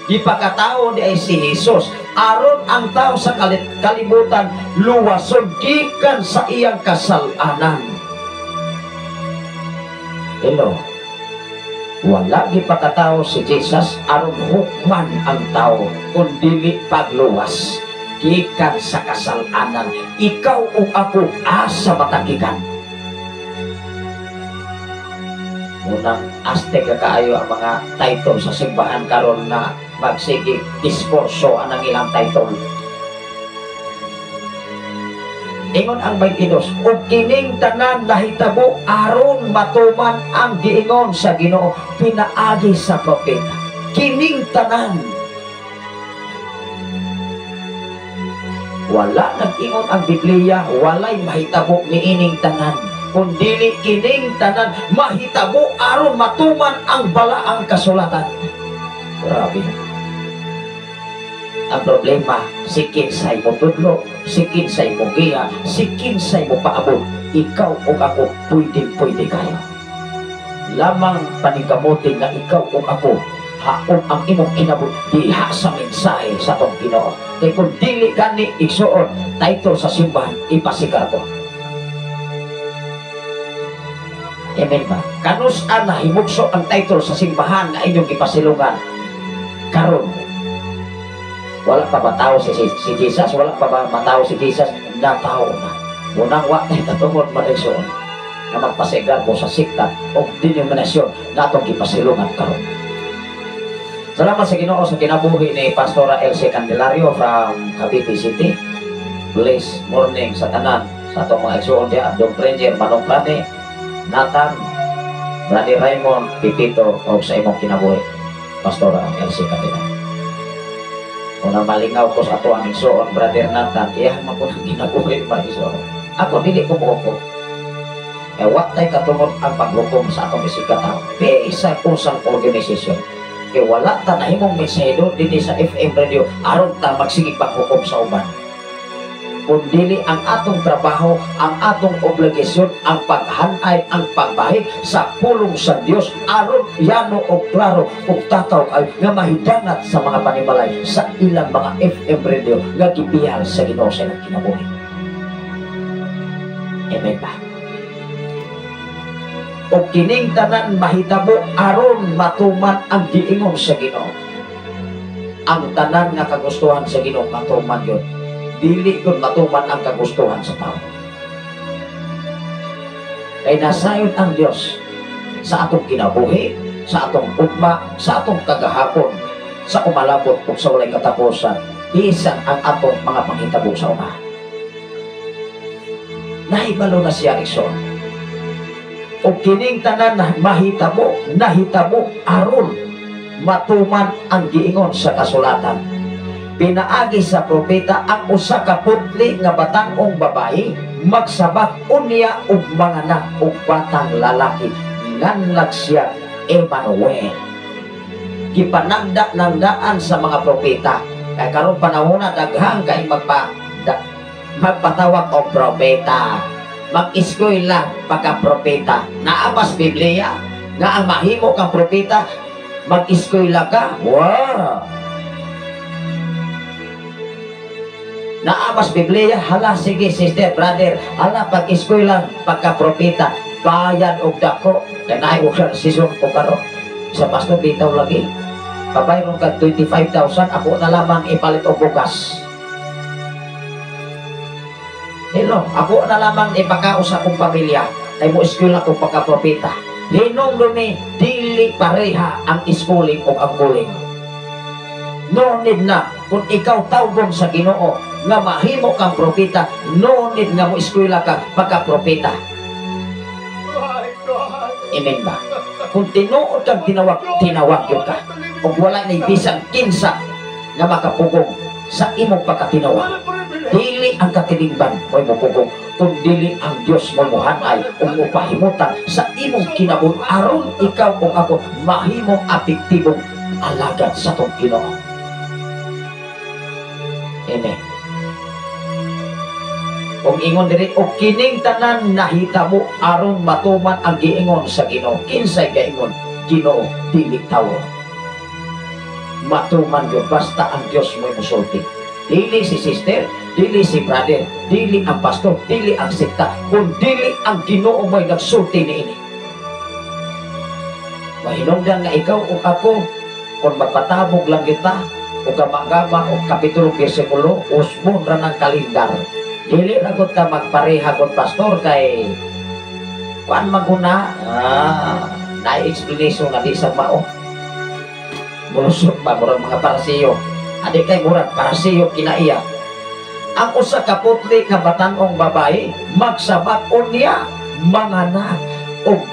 Gipakatao di ay si Jesus aron ang tao sa kalibutan luwason gikan sa iyang kasalanan. Hello. Wala gipakatao si Jesus aron hukman ang tao, kun dili pagluwas gikan sa kasalanan. Ikaw ug ako asa matagikan. Unang aste ka kaayo ang mga title sa simbahan karon na magsige diskurso anang ilang title. Ingon ang 22, ug kining tanan nahitabo aron matuman ang giingon sa Ginoo pinaagi sa propeta. Kining tanan. Wala nag-ingon ang Biblia, walay mahitabo niining tanan. Kun dili kining tanan mahitabo aron matuman ang balaang kasulatan. Grabe. Ang problema, si kinsay mo tudlo, si kinsay mo giya, si kinsay mo paabot, ikaw o ako, pwede kayo. Lamang paningkamutin nga ikaw o ako, haon ang imong kinabot diha sa mensahe sa atong Ginoo. Kay kung dili gani igsuon, title sa simbahan, ipasikar ko. Amen ba? Kanus-an nahimugso ang title sa simbahan nga inyong gipasilungan? Karon, wala pa ba tao si Jesus? Wala pa ba matao si Jesus? Natao na. Unang wa tayo katungod mag-igsoon na magpasigar ko sa sikta o denominasyon na atong gipasilungan karon. Salamat sa Ginoo sa kinabuhi ni Pastora Elsie Candelario from Cavite City. Bless morning sa tanan sa atong mga igsoon diha, Dong Ranger, Manong Prane, Nathan, Brother Raymond, Pipito, o sa imong kinabuhi, Pastora Elsie Candelario. Unang malingaw ko sa ato ang igsoon, Brother Nathan, iya man ko nang ginabuhi mga igsoon. Ako dili ko muhukom. Eh, wat tay katungod ang paghukom sa atong isig katao. Bisan usang organisasyon. Kay wala ta nahimong mensahero dinhi sa FM radio aron ta magsigig paghukom sa uban. Kun dili ang atong trabaho, ang atong obligasyon, ang paghanay, ang pagbahig sa pulong sa Dios aron yano og klaro ug tataw ay nga mahidangat sa mga panimalay sa ilang mga FM radio nga gibiyal sa Ginoo sa ilang kinabuhi. Amen ba? O kining tanan mahitabo aron matuman ang giingon sa Ginoo. Ang tanan nga kagustuhan sa Ginoo matuman yun. Dili yun matuman ang kagustuhan sa tao. Kay nasayod ang Dios sa atong kinabuhi, sa atong ugma, sa atong kagahapon, sa umalabot ug sa walay katapusan, bisan ang atong mga panghitabo sa una. Nahibalo na siya igsoon. O kining tanan na mahitabo, nahitabo aron matuman ang giingon sa kasulatan. Pinaagi sa propeta ang usa ka putli nga batangong babae magsabak unya og manganak og batang lalaki, nganlag siya Emmanuel. Gipanagda ng daan sa mga propeta. Kay karon panahon na daghang kay magpatawag og propeta, mag-eskwela pagka propeta. Naabas Biblia nga ang mahimo kang propeta mag-eskwela ka. Wow! Naabas Biblia, hala sige sister, brother, hala pag-eskwela pagka propeta, bayad og dako. Kay naay season ko karon sa pastor bitaw lagi. Pabayron ka 25,000, ako na lamang ipalit og bugas. Hello, ako na lamang ipakaos sa akong pamilya. Kay mo eskwela ko pagka-propeta. Hinungdon ni dili pareha ang schooling o ang kuling. No need na kung ikaw tawgon sa Ginoo nga mahimo kang propeta, no need nga mo eskwela ka pagka-propeta. Amen ba? Kung tinuod kang tinawag, tinawag yun ka. Ug wala ni bisan kinsa nga makapugong sa imong pagkatinawa. Dili ang katilingban mo'y mupugong, kung dili ang Dios mo muhanay ug mopahimutan sa imong kinabuhi aron ikaw ug ako mahimong apektibong alagad sa atong Ginoo. Amen. Kung ingon diri, o kining tanan nahitabo aron matuman ang giingon sa Ginoo. Kinsay gaingon? Ginoo, dili tawo. Matuman gyud basta ang Dios mo'y musulti. Dili si sister, dili si brother, dili ang pastor, dili ang sekta, kung dili ang Ginoo mo'y nagsulti niini. Mahinungdan nga ikaw o ako, kung magpatabog lang kita, o gama-gama o kapitulo bersikulo, usbon ra ng kalendar. Dili ra gud ta magpareha kon pastor kay kuan maguna, na explanation nga di sa mao. Mulusot ba murag mga parasiyo. Adi kay murag parasiyo kinaiya. Ang usa ka putli nga batan-ong babae magsabak-on niya manganak og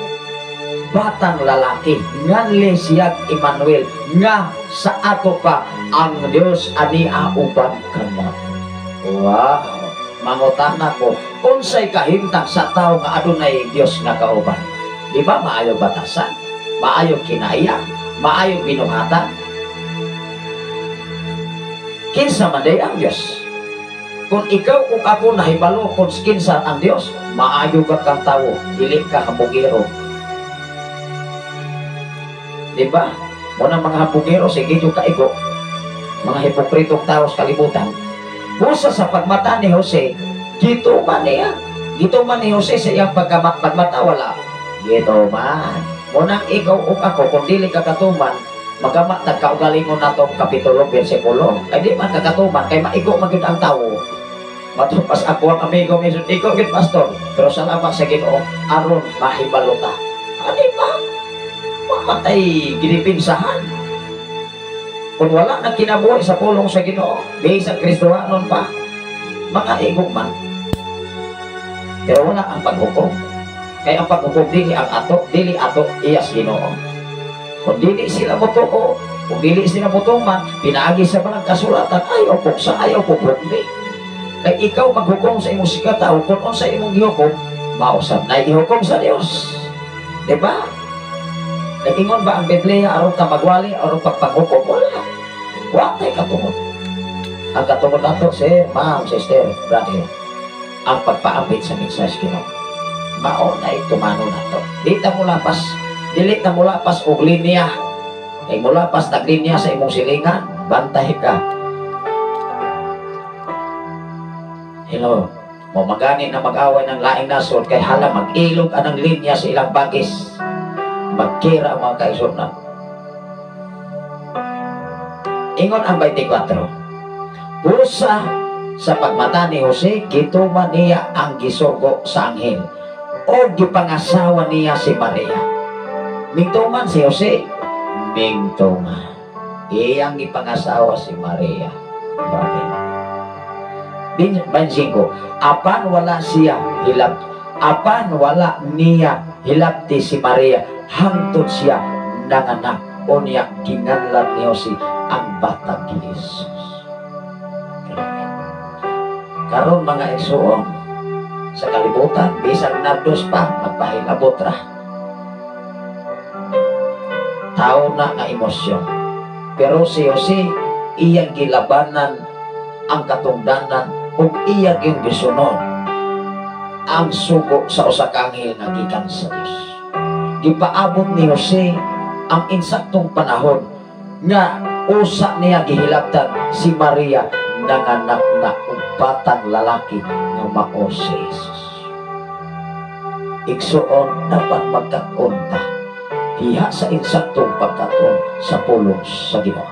batang lalaki nganli siyag Emmanuel nga sa ato pa ang Dios ania uban kanato. Wow, mangutana ko unsay kahimtang sa tawo nga adunay Dios nga kauban? Di ba maayo batasan, maayo kinaiya, maayo binuhatan? Kinsa man day ang Dios? Kung ikaw ug ako nahibalo kung kinsa ang Dios, maayo ka kang tawo, dili ka hambugero. Di ba? Muna mga hambugero, sige yung kaigo, mga hipokritong tao sa kalibutan. Busa sa pagmata ni Jose, gituman niya. Gituman ni Jose sa iyang pagmata, wala. Gituman. Munang ikaw ug ako, kung dili ka katuman, magama tagkaugalingon natong kapitulo, bersikulo. Kay di man kakatuman, kay maigo man gyud ang tawo. Matupas ako ang amigo minsan, ikaw gyud pastor. Pero salamat sa Ginoo, aron mahibalo ta. Ani ba? Mamatay ginipinsahan. Kung wala na kinabuhi sa pulong sa Ginoo, bisan Kristohanon pa, mga igong man. Pero wala ang paghukom. Kaya ang paghukom dili ang ato, dili ato iyas Ginoo. Kung dili sila motuo, kung dili sila motuman, pinaagi sa mga kasulatan, ayaw puksa, ayaw pughukmi. Kaya ikaw maghukom sa imong sikataw, kung unsa imong gihukom, mausab na gihukom sa Dios. Diba? Nag-ingon ba ang Biblia aron ka magwali, aron pagpanghukom? Wala. Wa tay katungod. Ang katungod nato, sir, ma'am, sister, brother, ang pagpaambit sa mensahe sa Ginoo. Mao na itumano nato. Di ta mulapas, dili ta mulapas og linya. Kay mulapas tag linya sa imong silingan, bantay ka. Hello, mo magani na mag-away ng laing nasod kay hala mag-ilog anang linya sa ilang bagis. Magkira ang mga kaisod na. Ingon ang 24. Busa sa pagmata ni Jose, gituman niya ang gisugo sa anghel o gipangasawa niya si Maria. Mingtuman si Jose, mingtuman. Iyang gipangasawa si Maria. Grabe. 25. Apan wala siya hilap, apan wala niya hilapti si Maria hangtod siya nanganak o niya ginganlan ni Jose ang batang Jesus. Karon mga igsoon sa kalibutan, bisan nardos pa magpahilabot ra. Tao na nga emosyon. Pero si Jose iyang gilabanan ang katungdanan ug iyang yung gisunod ang sugo sa usa ka anghel nga gikan sa Dios. Gipaabot ni Jose ang insaktong panahon nga usa niya gihilabtan si Maria nanganak na og batang lalaki nga mao si Jesus. Igsuon dapat magkat-on ta diha sa insaktong pagkat-on sa pulong sa Ginoo.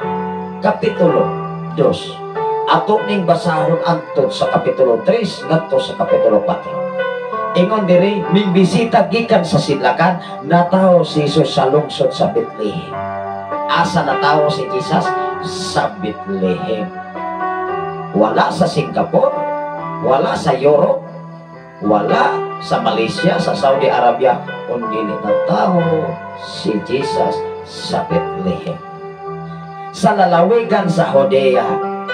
Kapitulo 2. Ato ning basahon antod sa Kapitulo 3 ngadto sa Kapitulo 4. Ingon diri, mimbisita gikan sa sidlakan, natawo si Jesus sa lungsod sa Bethlehem. Asa natawo si Jesus? Sa Bethlehem. Wala sa Singapore, wala sa Europe, wala sa Malaysia, sa Saudi Arabia, kundi natawo si Jesus sa Bethlehem. Sa lalawigan sa Judea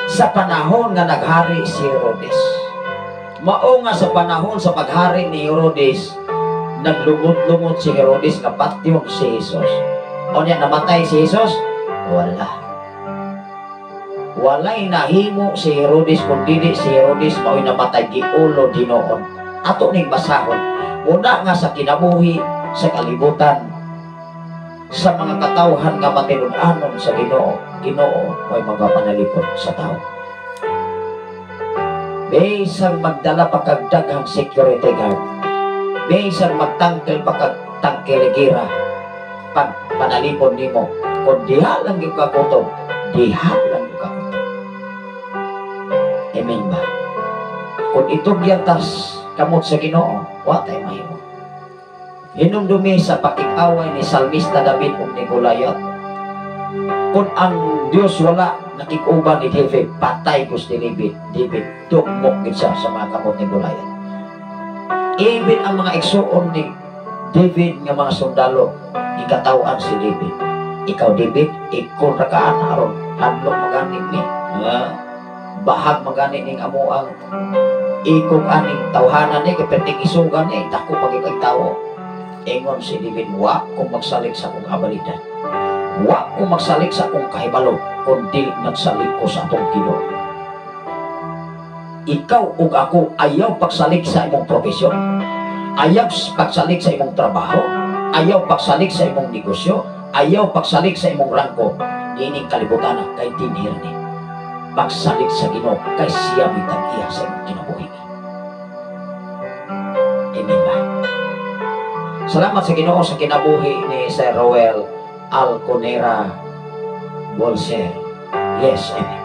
sa panahon nga naghari si Herodes. Mao nga sa panahon sa paghari ni Herodes, naglumot-lumot si Herodes nga patyon si Jesus. O niya, namatay si Jesus? Wala. Walay nahimo si Herodes kung dili si Herodes mao'y namatay, giulo dinoon. Ato ning basahon. Muna nga sa kinabuhi sa kalibutan, sa mga katawhan nga matinud-anon sa Ginoo, Ginoo may magapanalipod sa tao. Bisan magdala pa kag daghang security guard, bisan magtangkil pa kag tangkiligira, pag panalipod nimo, kung diha lang yung kakutob, diha lang yung kakutob. Amen ba? Kung itugyan tas kamot sa Ginoo, wa tay mahimo. Hinumdumi sa pakig-away ni Salmista David ug ni Goliath. Kung ang Dios wala nakikuban ni David, patay ko si David. David, dugmok gid siya sa mga kamot ni Goliath. Even ang mga igsuon ni David nga mga sundalo, ikatawan si David. Ikaw, David, ikaw ra ka aron hadlok magani ni. Bahag magani ning amo ang ikog aning tawhanan ni kay perting isugan ni dako pag ikay tawo. Ingon si David, wa ko magsalig sa akong abilidad. Wa ko magsalig sa akong kahibalo, kundi nagsalig ko sa atong Ginoo. Ikaw ug ako ayaw pagsalig sa imong profesyon, ayaw pagsalig sa imong trabaho, ayaw pagsalig sa imong negosyo, ayaw pagsalig sa imong rangko niining kalibutan kay dinhir ni. Pagsalig sa Ginoo kay siya may tag-iya sa imong kinabuhi. Amen ba? Salamat sa Ginoo sa kinabuhi ni Sir Roel Alconera Bolser. Yes, amen.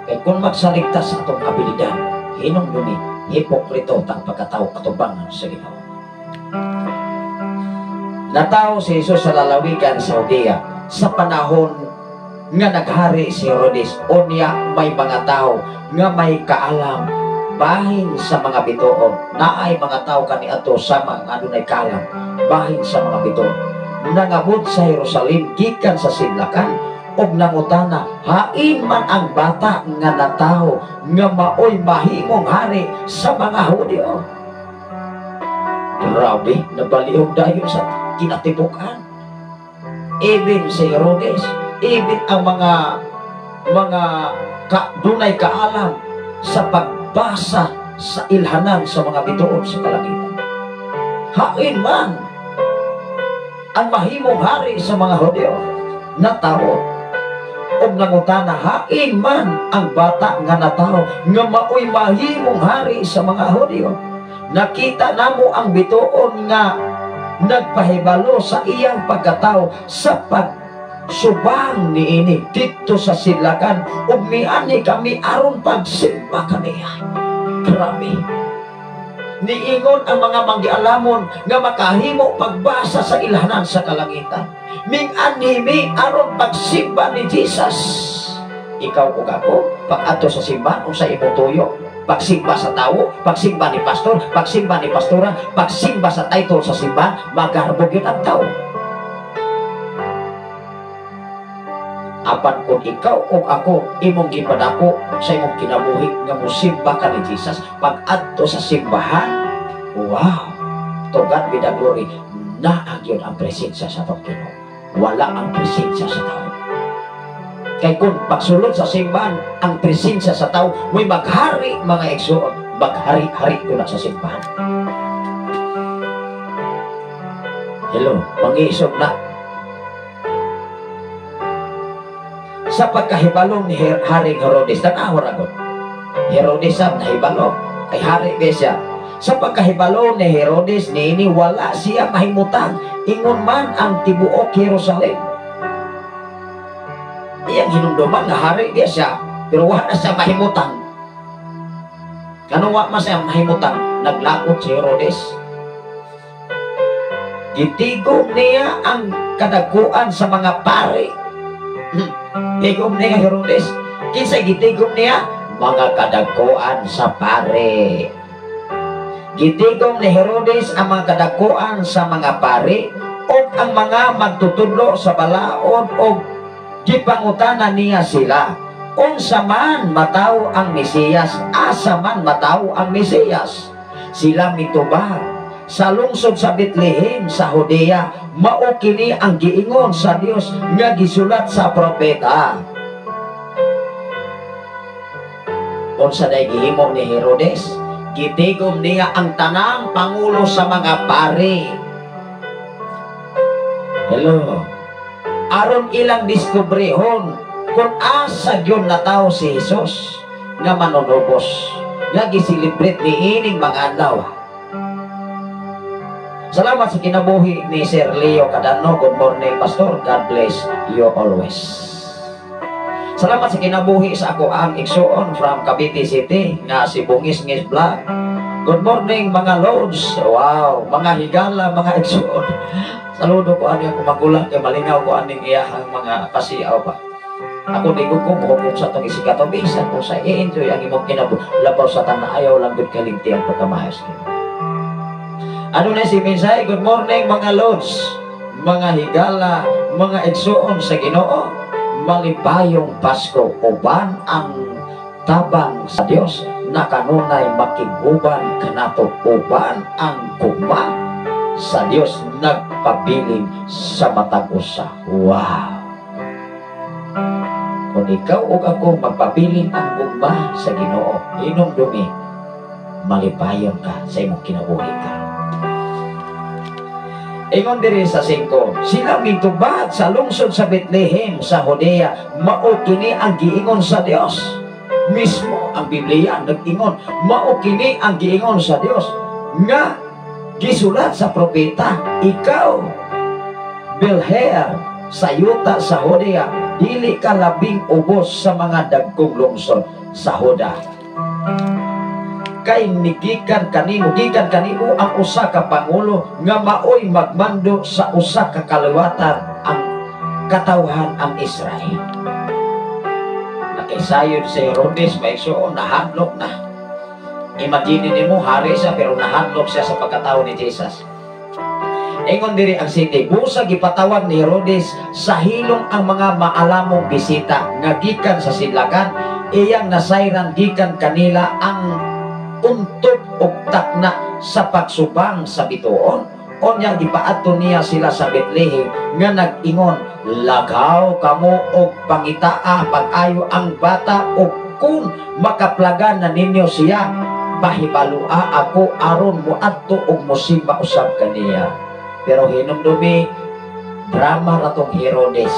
Kaya kung magsaligtas sa atong abilidad, hinumdumi, hipokrito tang pagkatao katubangan sa Ginoo. Natawo si Jesus sa lalawigan sa Judea sa panahon nga naghari si Herodes. Unya may mga tao nga may kaalam bahin sa mga bituon. Naay mga tao kaniadto sama nga adunay kaalam bahin sa mga bituon. Nangabot sa Jerusalem gikan sa sidlakan og nangutana, hain man ang bata nga natawo nga maoy mahimong hari sa mga Hudyo? Grabe, nabalihog dayon sa kinatibukan. Even si Herodes, even ang mga dunay kaalam sa pagbasa sa ilhanan sa mga bituon sa kalangitan. Hain man ang mahimong hari sa mga Hudyo natawo og nangutana, hain man ang bata nga natawo nga maoy mahimong hari sa mga Hudyo? Nakita namo ang bituon nga nagpahibalo sa iyang pagkatao sa pagsubang niini didto sa sidlakan ug miani kami aron pagsimba kaniya. Grabe. Niingon ang mga manggialamon nga makahimo pagbasa sa ilhanan sa kalangitan. Ming-anhi mi aron pagsimba ni Jesus. Ikaw ug ako pag-adto sa simbahan o sa imong tuyo, pagsimba sa tawo, pagsimba ni pastor, pagsimba ni pastora, pagsimba sa title sa simbahan, magarbog yun ang tao. Apan kung ikaw o ako imong gipadako sa imong kinabuhi nga mosimba ka ni Jesus, pag-adto sa simbahan, wow, to God be the glory, naa gyud ang presensya sa atong Ginoo. Wala ang presensya sa tao. Kay kung pagsulod sa simbahan, ang presensya sa tao, may maghari mga igsoon, maghari-hari ko na sa simbahan. Hello, mangiisog na. Sa pagkahibalong ni Haring Herodes, tanaw ra gud. Herodes ang nahibalo, kay hari ba siya. Sa pagkahibalo ni Herodes niini, wala siya mahimutang, ingon man ang tibuok Jerusalem. Iyang hinumduman nga hari diya siya, pero wala siya mahimutang. Kano wa man siya mahimutang, naglakot si Herodes. Gitigom niya ang kadakuan sa mga pari. Tigom niya Herodes. Kinsa gitigom niya? Mga kadakuan sa pare. Gitigom ni Herodes ang mga kadakuan sa mga pare o ang mga magtutudlo sa balaod o Gipangutana niya sila, "Unsa man matawo ang Mesiyas? Asa man matawo ang Mesiyas?" Sila mitubag, "Sa lungsod sa Bethlehem sa Judea. Mao kini ang giingon sa Dios nga gisulat sa propeta." Unsa day gihimo ni Herodes? Gitigom niya ang tanang pangulo sa mga pari. Hello. Aron ilang diskubrehon kung asa gyud natawo si Jesus nga manunubos nga giselebrate niining mga adlaw. Salamat sa kinabuhi ni Sir Leo Cadano. Good morning, Pastor. God bless you always. Salamat sa kinabuhi sa ako ang igsuon from Cavite City nga si Bungis Ngis Vlog. Good morning, mga lods. Wow, mga higala, mga igsuon. Saludo ko ani ako magulang kay malingaw ko aning iyahang mga pasiaw pa. Ako di ko muhukom sa tong isikato bisan kung sa i-enjoy ang imong kinabuhi. Labaw sa tanan, ayaw lang gud kalimti ang pagkamahas kini. Ano na si Minsay? Good morning, mga lods, mga higala, mga igsuon sa Ginoo. Malipayong Pasko, uban ang tabang sa Dios na kanunay makiguban kanato, uban ang gugma sa Dios nagpabilin sa matag usa. Wow! Kung ikaw ug ako magpabilin ang gugma sa Ginoo, hinumdumi, malipayon ka sa imong kinabuhi karon. Ingon diri sa 5, sila mitubag, "Sa lungsod sa Bethlehem sa Judea. Mao kini ang giingon sa Dios." Mismo ang Biblia nag-ingon, mao kini ang giingon sa Dios nga gisulat sa propeta, "Ikaw, Bethlehem sa yuta sa Judea, dili ka labing ubos sa mga dagkong lungsod sa Juda. Kay nigikan kanimo, gikan kanimo ang usa ka pangulo nga maoy magmando sa usa ka kaliwatan, ang katawhan ang Israel." Nakisayod si Herodes, may igsuon, nahadlok na. Imagine nimo, hari siya pero nahadlok siya sa pagkatao ni Jesus. Ingon diri ang city, busa gipatawag ni Herodes sa hilong ang mga maalamong bisita nga gikan sa sidlakan, iyang nasayran gikan kanila ang untop og takna sa pagsubang sa bituon. Unya gipaadto niya sila sa Bethlehem nga nag-ingon, "Lagaw kamo og pangitaa pag-ayo ang bata, og kun makaplagan na ninyo siya, pahibalua ako aron moadto og mosimba usab kaniya." Pero hinumdumi, drama ratong Herodes.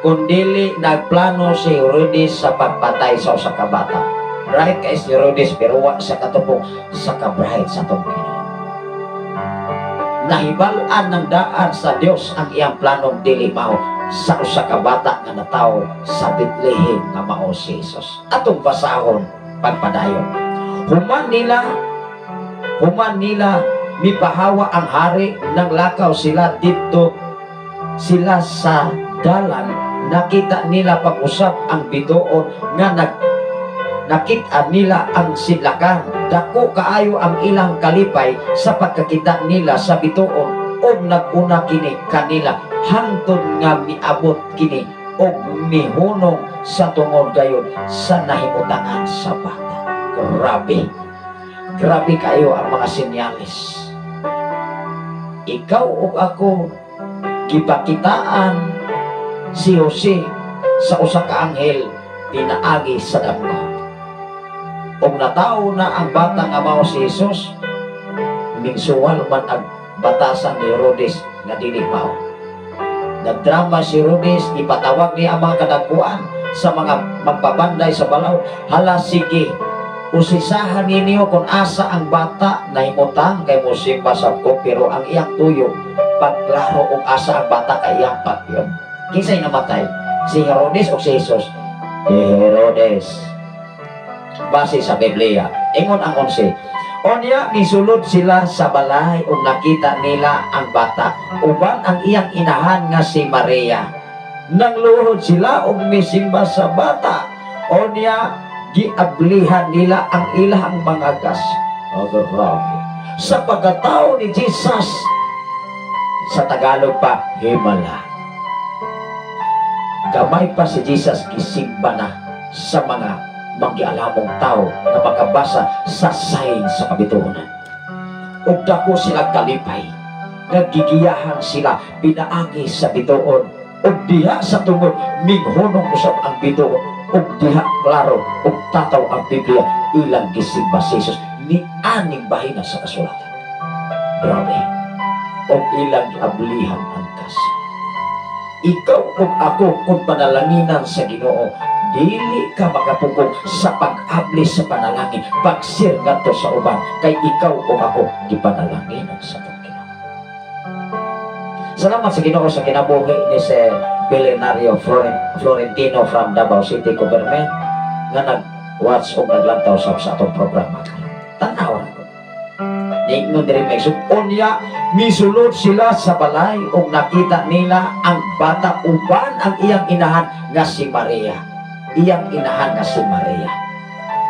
Kung dili nagplano si Herodes sa pagpatay sa usa ka bata. Right kay si Herodes, pero wa sa katupong sa kabright sa atong Ginoo. Nahibal-an ng daan sa Dios ang iyang planong dili mao sa usa ka bata nga natawo sa Bethlehem nga mao si Jesus. Atong basahon pagpadayon. Human nila mipahawa ang hari, nang lakaw sila didto sila sa dalan, nakita nila pag-usab ang bituon nga nakita nila ang sidlakan. Dako kaayo ang ilang kalipay sa pagkakita nila sa bituon, og naguna kini kanila hangtod nga miabot kini og mihunong sa tungod gayod sa nahimutangan sa bata. Grabe. Grabe kayo ang mga sinyalis. Ikaw ug ako gipakitaan si Jose sa usa ka anghel pinaagi sa damgo. Og natawo na ang bata nga mao si Jesus, minsuwal man ang batasan ni Herodes nga dili mao. Nagdrama si Herodes, ipatawag niya ang mga kadagkuan sa mga magpabanday sa balaw. "Hala sige, usisahan ninyo kung asa ang bata nahimutang kay mosimba sa ko," pero ang iyang tuyo pagklaro og asa ang bata kay iyang patyon. Kinsay namatay? Si Herodes o si Jesus? Si Herodes. Base sa Biblia. Ingon ang 11. Onya misulod sila sa balay ug nakita nila ang bata uban ang iyang inahan nga si Maria. Nangluhod sila ug misimba sa bata. Onya giablihan nila ang ilang mga gas. Oh, grabe. Sa pagkatao ni Jesus, sa Tagalog pa, himala. Gamay pa si Jesus, gisimba na sa mga manggialamong tao na makabasa sa sign sa kabituonan. Ug dako sila kalipay, naggigiyahan sila pinaagi sa bituon, ug diha sa tungod minghunong usab ang bituon, ug diha klaro ug tataw ang Biblia, ilang gisimba si Jesus ni aning bahina sa kasulatan. Grabe. Ug ilang giablihan ang gasa. Ikaw ug ako, kung panalanginan sa Ginoo, dili ka makapugong sa pag-abli sa panalangin, pag-share ngadto sa uban, kay ikaw ug ako gipanalanginan sa atong Ginoo. Salamat sa Ginoo sa kinabuhi ni si Belenario Florentino from Davao City Government nga nag-watch o naglantaw sa atong programa. Tanaw ako. Niingon diri, may unya misulod sila sa balay ug nakita nila ang bata uban ang iyang inahan nga si Maria. Iyang inahan nga si Maria.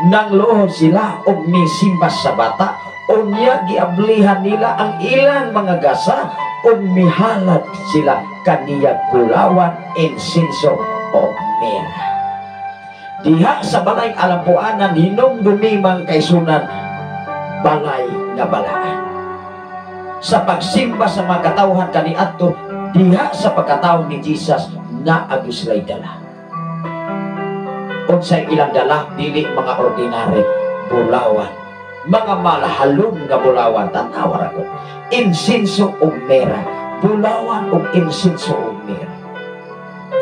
Nangluhod sila ug misimba sa bata. Unya giablihan nila ang ilang mga gasa ug mihalad sila kaniya bulawan, insinso o mira. Diha sa balay alampuanan hinumdumi, mga kaigsuonan, balay nga balaan. Sa pagsimba sa mga katawhan kaniadto, diha sa pagkatao ni Jesus naa gyud sila'y dala. Unsay ilang dala? Dili mga ordinary bulawan. Mga malahalom nga bulawan, tanawa ra ko. Insinso ug mera, bulawan ug insinso ug mera.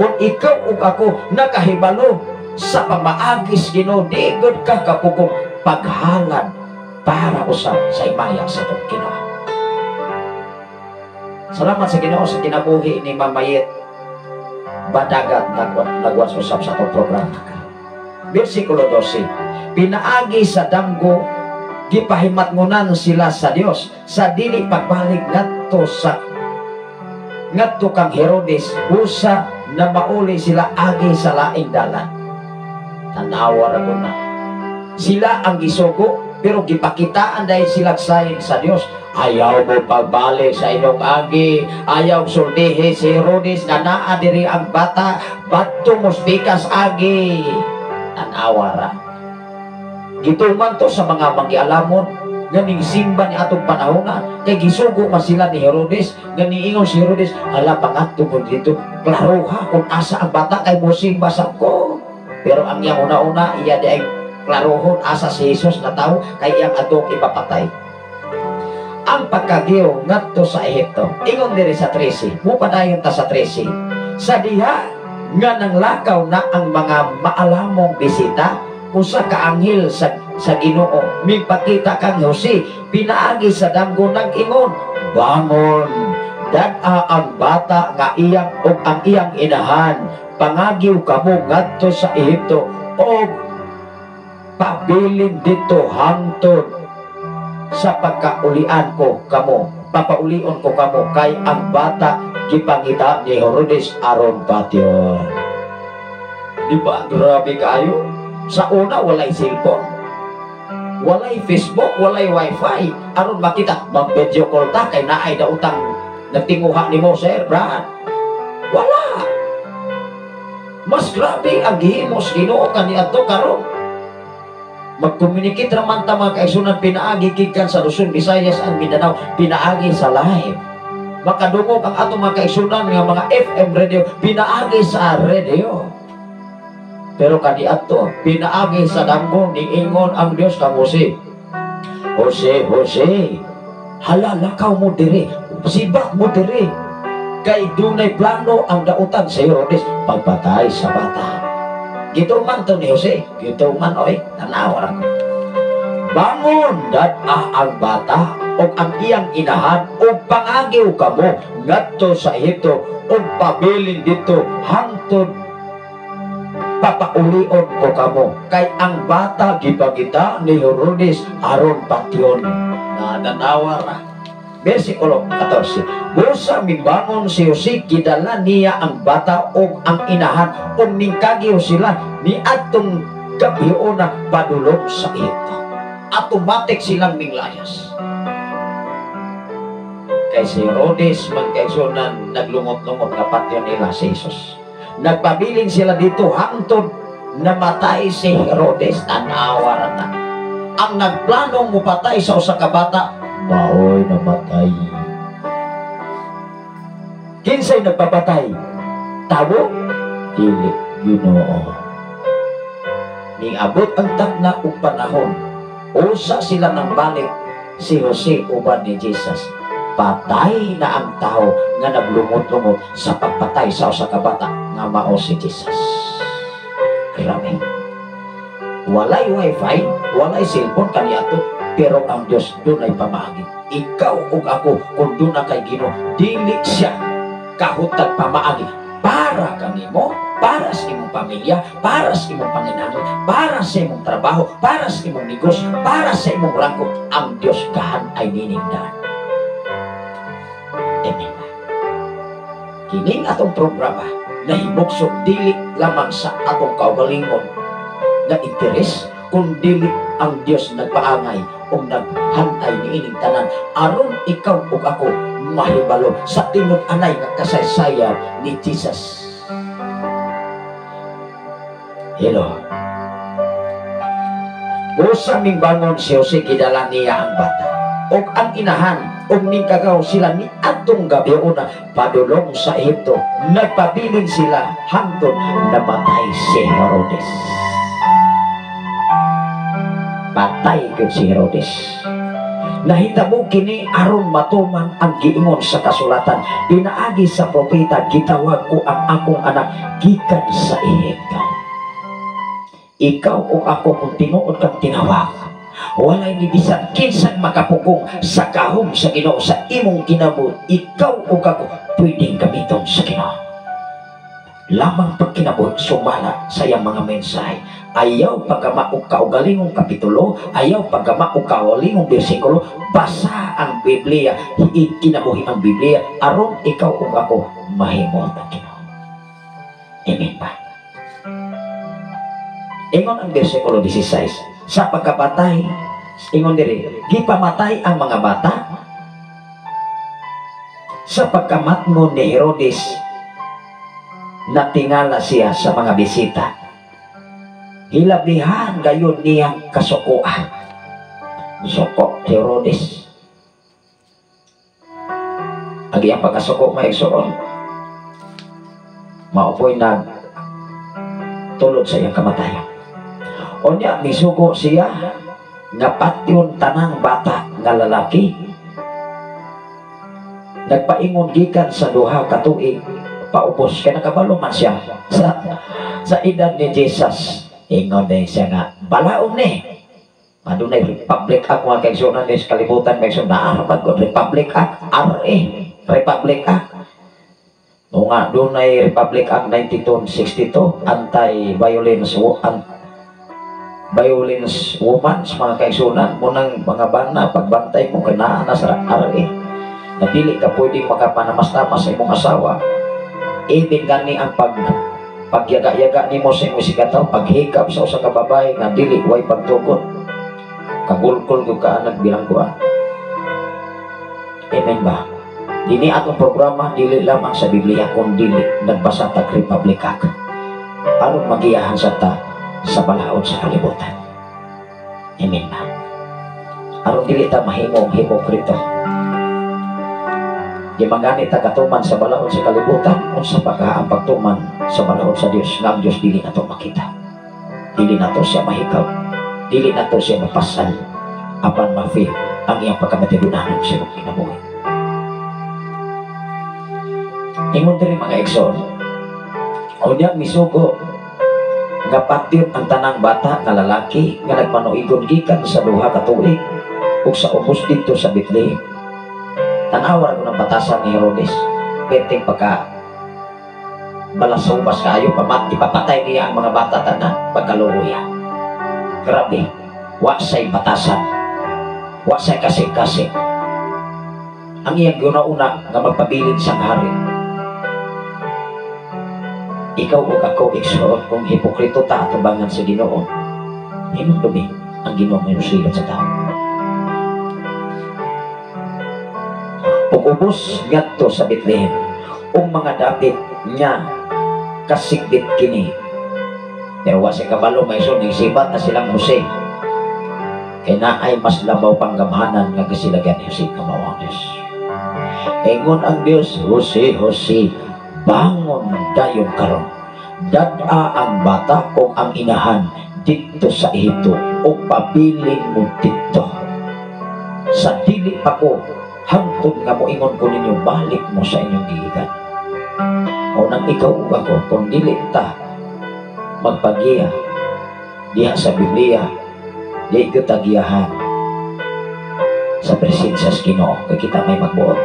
Kung ikaw ug ako nakahibalo sa pamaagis Ginoo, di gud ka kapugong paghalad para usab sa imaya sa atong Ginoo. Salamat sa Ginoo sa kinabuhi ni Mamayit Badagat, nagwas usab sa atong programa. Versikulo 12. Pinaagi sa damgo gipahimatngunan sila sa Dios sa dili pagbalik ngadto kang Herodes, usa na mauli sila agi sa laing dalan. Tanawa ra na. Sila ang gisugo pero gipakitaan dahil sila sign sa Dios. Ayaw mo pagbalik sa inyong agi, ayaw sultihi si Herodes nga naa diri ang bata, badto mo pikas agi. Tanawa ra. Gituman to sa mga manggialamon nga ning simba ni atong panahona, kay gisugo man sila ni Herodes nga niingon si Herodes, "Hala, pangadto mo dito, klaroha kung asa ang bata kay mosimba sa ko." Pero ang iyang una-una, iya di ay klarohon asa si Jesus na tao kay iyang adtong ipapatay. Ang pagkagiyo ngadto sa Ehipto, ingon diri sa 13, mupadayon ta sa 13. Sa diha nga nanglakaw na ang mga maalamong bisita, usa ka anghel sa Ginoo mipakita kang Jose pinaagi sa damgo, nag-ingon, "Bangon, dad-a ang bata nga iyang ug ang iyang inahan, pangagiw kamo ngadto sa Ehipto ug pabilin dito hangtod sa pagkaulian ko kamo, papaulion ko kamo, kay ang bata gipangita ni Herodes aron patyon." Di ba grabe kayo? Sa una, walay cellphone, walay Facebook, walay wifi aron makita, mag video call ta kay naay dautang nagtinguha nimo, Sir Brad. Wala. Mas grabe ang gihimos Ginoo kaniadto. Karon mag-communicate raman ta, mga kaigsuonan, pinaagi gikan sa Luzon, Visayas and Mindanao, pinaagi sa live. Makadungog ang atong mga kaigsuonan nga mga FM radio pinaagi sa radio. Pero kaniadto, pinaagi sa damgo, niingon ang Dios kang Jose, "Jose, Jose, hala, lakaw mo diri, sibak mo diri, kay dunay plano ang dautan sa Herodes pagpatay sa bata." Gituman to ni Jose, gituman oy, tanawa ako. "Bangon, dad-a ang bata ug ang iyang inahan ug pangagiw kamo ngadto sa Ehipto ug pabilin dito hangtod papaulion ko kamo, kay ang bata gipangita ni Herodes aron patyon." Natanawa ra. Versikulo 14. Busa mibangon si Jose, gidala niya ang bata ug ang inahan ug ningkagiw sila ni adtong gabhiona padulong sa Ehipto. Automatic silang minglayas. Kay si Herodes man, kaigsuonan, naglungot-lungot nga patyon nila si Jesus. Nagpabilin sila dito hangtod namatay si Herodes. Tanawa ra na. Ang nagplanong mupatay sa usa ka bata, maoy namatay. Kinsay nagpapatay? Tawo? Dili, Ginoo. Niabot ang takna ug panahon, usa sila nang balik si Jose uban ni Jesus. Patay na ang tao nga naglumot-lumot sa pagpatay sa usa ka bata nga mao si Jesus. Grabe. Walay wifi, walay cellphone kaniadto, pero ang Dios dunay pamaagi. Ikaw ug ako kung duna kay Ginoo, dili siya kahutag pamaagi para kanimo, para sa imong pamilya, para sa imong panginahanglan, para sa imong trabaho, para sa imong negosyo, para sa imong rangko. Ang Dios gahan ay niningdan. Amen. Kining atong programa nahimugso dili lamang sa atong kaugalingon nga interes, kung dili ang Dios nagpaangay o naghantay niining tanan aron ikaw ug ako mahibalo sa tinud-anay nga kasaysayan ni Jesus. Hello. Busa ming bangon si Jose, gidala niya ang bata ug ang inahan ug ningkagaw sila ni atong gabi una padulong sa Ehipto. Nagpabilin sila hangtod namatay si Herodes. Patay gyud si Herodes. Nahitabo kini aron matuman ang giingon sa kasulatan pinaagi sa propeta, gitawag ko ang akong anak gikan sa Ehipto. Ikaw o ako kung tinuod kang tinawag, walay ni bisan kinsang makapugong sa kahom sa Ginoo sa imong kinabuhi. Ikaw o ako pwedeng gamiton sa Ginoo. Lamang pagkinabuhi sumala sa iyang mga mensahe. Ayaw pagkamaog kaugalingong kapitulo, ayaw pagkamaog kaugalingong bersikulo, basa ang Biblia, ikinabuhi ang Biblia, aron ikaw ug ako mahimot ang Ginoo. Amen ba? Ingon ang bersikulo 16, sa pagkapatay, ingon diri, gipamatay ang mga bata sa pagkamatngon ni Herodes, natingala siya sa mga bisita. Hilabihan gayon niyang kasukoan. Suko si Herodes. Agi ang pagkasuko maigsoon, maupoy nag tulod sa iyang kamatayan. Unya misugo siya nga patyon tanang bata nga lalaki. Nagpaingon gikan sa 2 ka tuig paubos kay nakabalo man siya sa edad ni Jesus. Ingon din siya nga balaon ni. Adunay Republic Act mga kaigsuonan ni sa kalibutan mga igsoon, naa man gud Republic Act, RA, Republic Act. O nga dunay Republic Act 9262 anti-violence violence woman sa mga kaigsuonan munang mga bana pagbantay mo kay naa na sa RA. Na dili ka pwedeng makapanamas-tamas sa imong asawa. Ibig gani ang pagyaga-yaga nimo sa imong sigataw, paghikap sa usa ka babae nga dili way pagtugot. Kagulkol gyud ka anag bilangguan. Amen ba? Dini atong programa dili lamang sa Biblia kun dili nagbasa tag Republic Act aron magiyahan sa ta sa balaod sa kalibutan. Amen ba? Aron dili ta mahimong hipokrito. Di manganit ta katuman sa balaod sa kalibutan, unsa pa ka ang pagtuman sa balaod sa Dios nga ang Dios dili nato makita. Dili nato siya mahikaw, dili nato siya mapasal, apan ma-feel ang iyang pagkamatidunanon sa imong kinabuhi. Ingon diri mga igsoon, unya misugo nga patyon ang tanang bata nga lalaki nga nagmanuigon gikan sa 2 ka tuig ug sa ubos didto sa Bethlehem. Tanawar ko ng batasan ni Herodes, perting pagka balasubas kaayo, ipapatay niya ang mga bata tanan pagkaluya. Grabe, wa say batasan, wa say kasing-kasing. Ang iyang guna-una nga magpabilin sa hari. Ikaw ug ako igsoon kung hipokrito ta atubangan sa Ginoo, hinumdumi ang Ginoo may silot sa tao. Ug ubos ngadto sa Bethlehem ug mga dapit nga Kasikbit kini. Pero wa siya kabalo, may so, sibat na silang Jose. Kay naay mas labaw pang gamhanan nga gisilagyan ni Jose kamao ang Diyos. Ingon ang Diyos, "Jose, Jose, bangon dayon karon. Dad-a ang bata o ang inahan didto sa Ehipto o pabilin mo didto. Sa dili pa ko hangtod nga moingon ko ninyo, balik mo sa inyong gigikan." O nang ikaw ug ako, kung dili ta magpagiya diha sa Biblia, di ko tagiyahan sa presensya sa Ginoo kay kita may magbuot.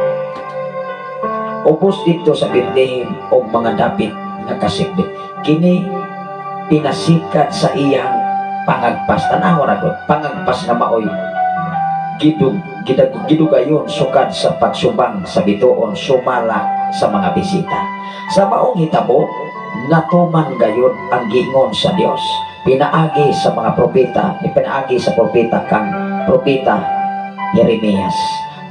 Ubos dito sa Bethlehem og mga dapit nga kasikbit. Kini pinasikat sa iyang pangagpas. Tanaw ra gud, pangagpas nga maoy gidug gidag gidugayon sukad sa pagsubang sa bituon sumala sa mga bisita. Sa maong hitabo, natuman gayud ang giingon sa Dios pinaagi sa mga propeta, pinaagi sa propeta kang propeta Jeremias.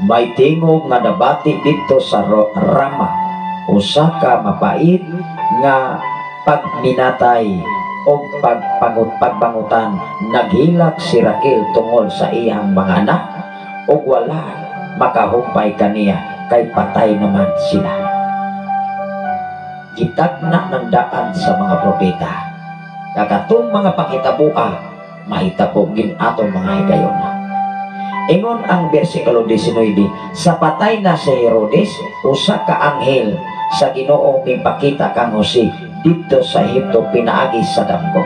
"May tingog nga nabati didto sa Rama, usa ka mapait nga pagminatay o pagpangut pagbangutan. Naghilak si Raquel tungol sa iyang mga anak ug wala makahumpay kaniya kay patay naman sila." Gitagna ng daan sa mga propeta. Kakatong mga panghitaboa, mahitabo gin atong mga higayona. Ingon ang versikulo 19, sa patay na si Herodes, usa ka anghel sa Ginoo mipakita kang Jose didto sa Ehipto pinaagi sa damgo.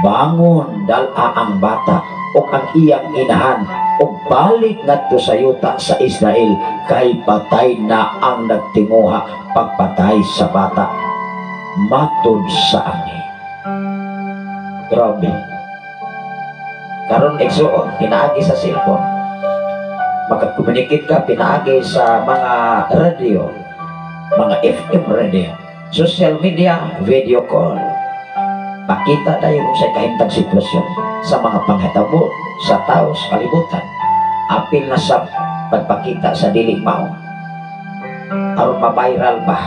"Bangon, dal-a ang bata ug ang iyang inahan ug balik ngadto sa yuta sa Israel kay patay na ang nagtinguha pagpatay sa bata matud sa anghel." Grabe. Karon, igsuon, pinaagi sa cellphone. Makakomunikate ka pinaagi sa mga radio, mga FM radio, social media, video call. Pakita dayon kung sa kahimtang sitwasyon sa mga panghitabo sa tao sa kalibutan. Apil na sa pagpakita sa dili mao. Aron ma-viral ba?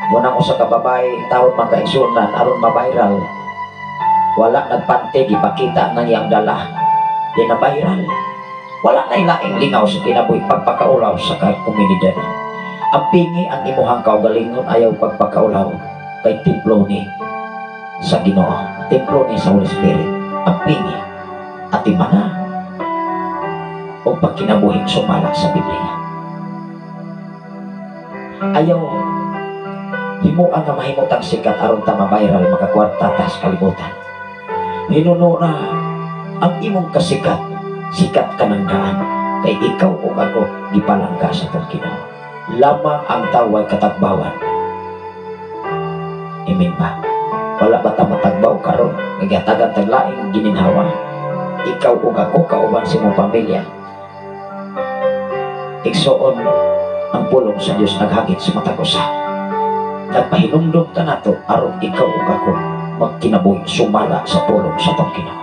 Munang usa ka babae taon man kaigsuonan, aron ma-viral, wala nagpante, gipakita nang iyang dala, di na viral. Wala na ilaing lingaw sa kinabuhi pagpakaulaw sa komunidad. Ang pingi ang imuhang kaugalingon, ayaw pagpakaulaw kay templo ni sa Ginoo, templo ni sa Holy Spirit. Ang pingi at imana o pagkinabuhing sumala sa Biblia. Ayaw himuan nga mahimutang sikat aron ta ma-viral, makakwarta ta sa kalibutan. Hinuno na ang imong kasikat, sikat ka ng daan kay ikaw ug ako gipalangga sa atong Ginoo. Lamang ang tao ay katagbawan. Amen ba? Wala ba ta matagbaw karon nga gihatagan tag laing gininhawa? Ikaw ug ako kauban sa imong pamilya. Igsuon, ang pulong sa Dios naghagit sa matag usa. Nagpahinumdum ka nato aron ikaw ug ako magkinabuhi sumala sa pulong sa atong Ginoo.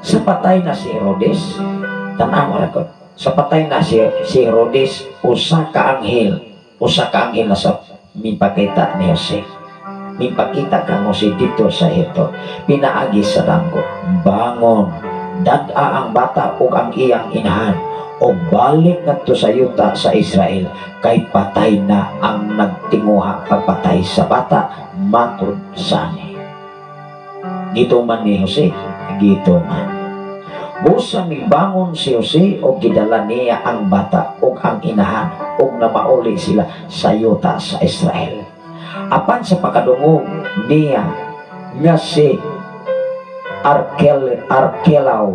Sa patay na si Herodes, tanawa ra ko. Sa patay na si Herodes, usa ka anghel na sa mipakita ni Jose. Mipakita kang Jose didto sa Ehipto. Pinaagi sa damgo. "Bangon, dad-a ang bata ug ang iyang inahan o balik ngadto sa yuta sa Israel kay patay na ang nagtinguha pagpatay sa bata matud sa anghel." Gituman ni Jose, gituman. Busa mibangon si Jose o gidala niya ang bata ug ang inahan ug namauli sila sa yuta sa Israel. Apan sa pagkadungog niya nga si Arkelao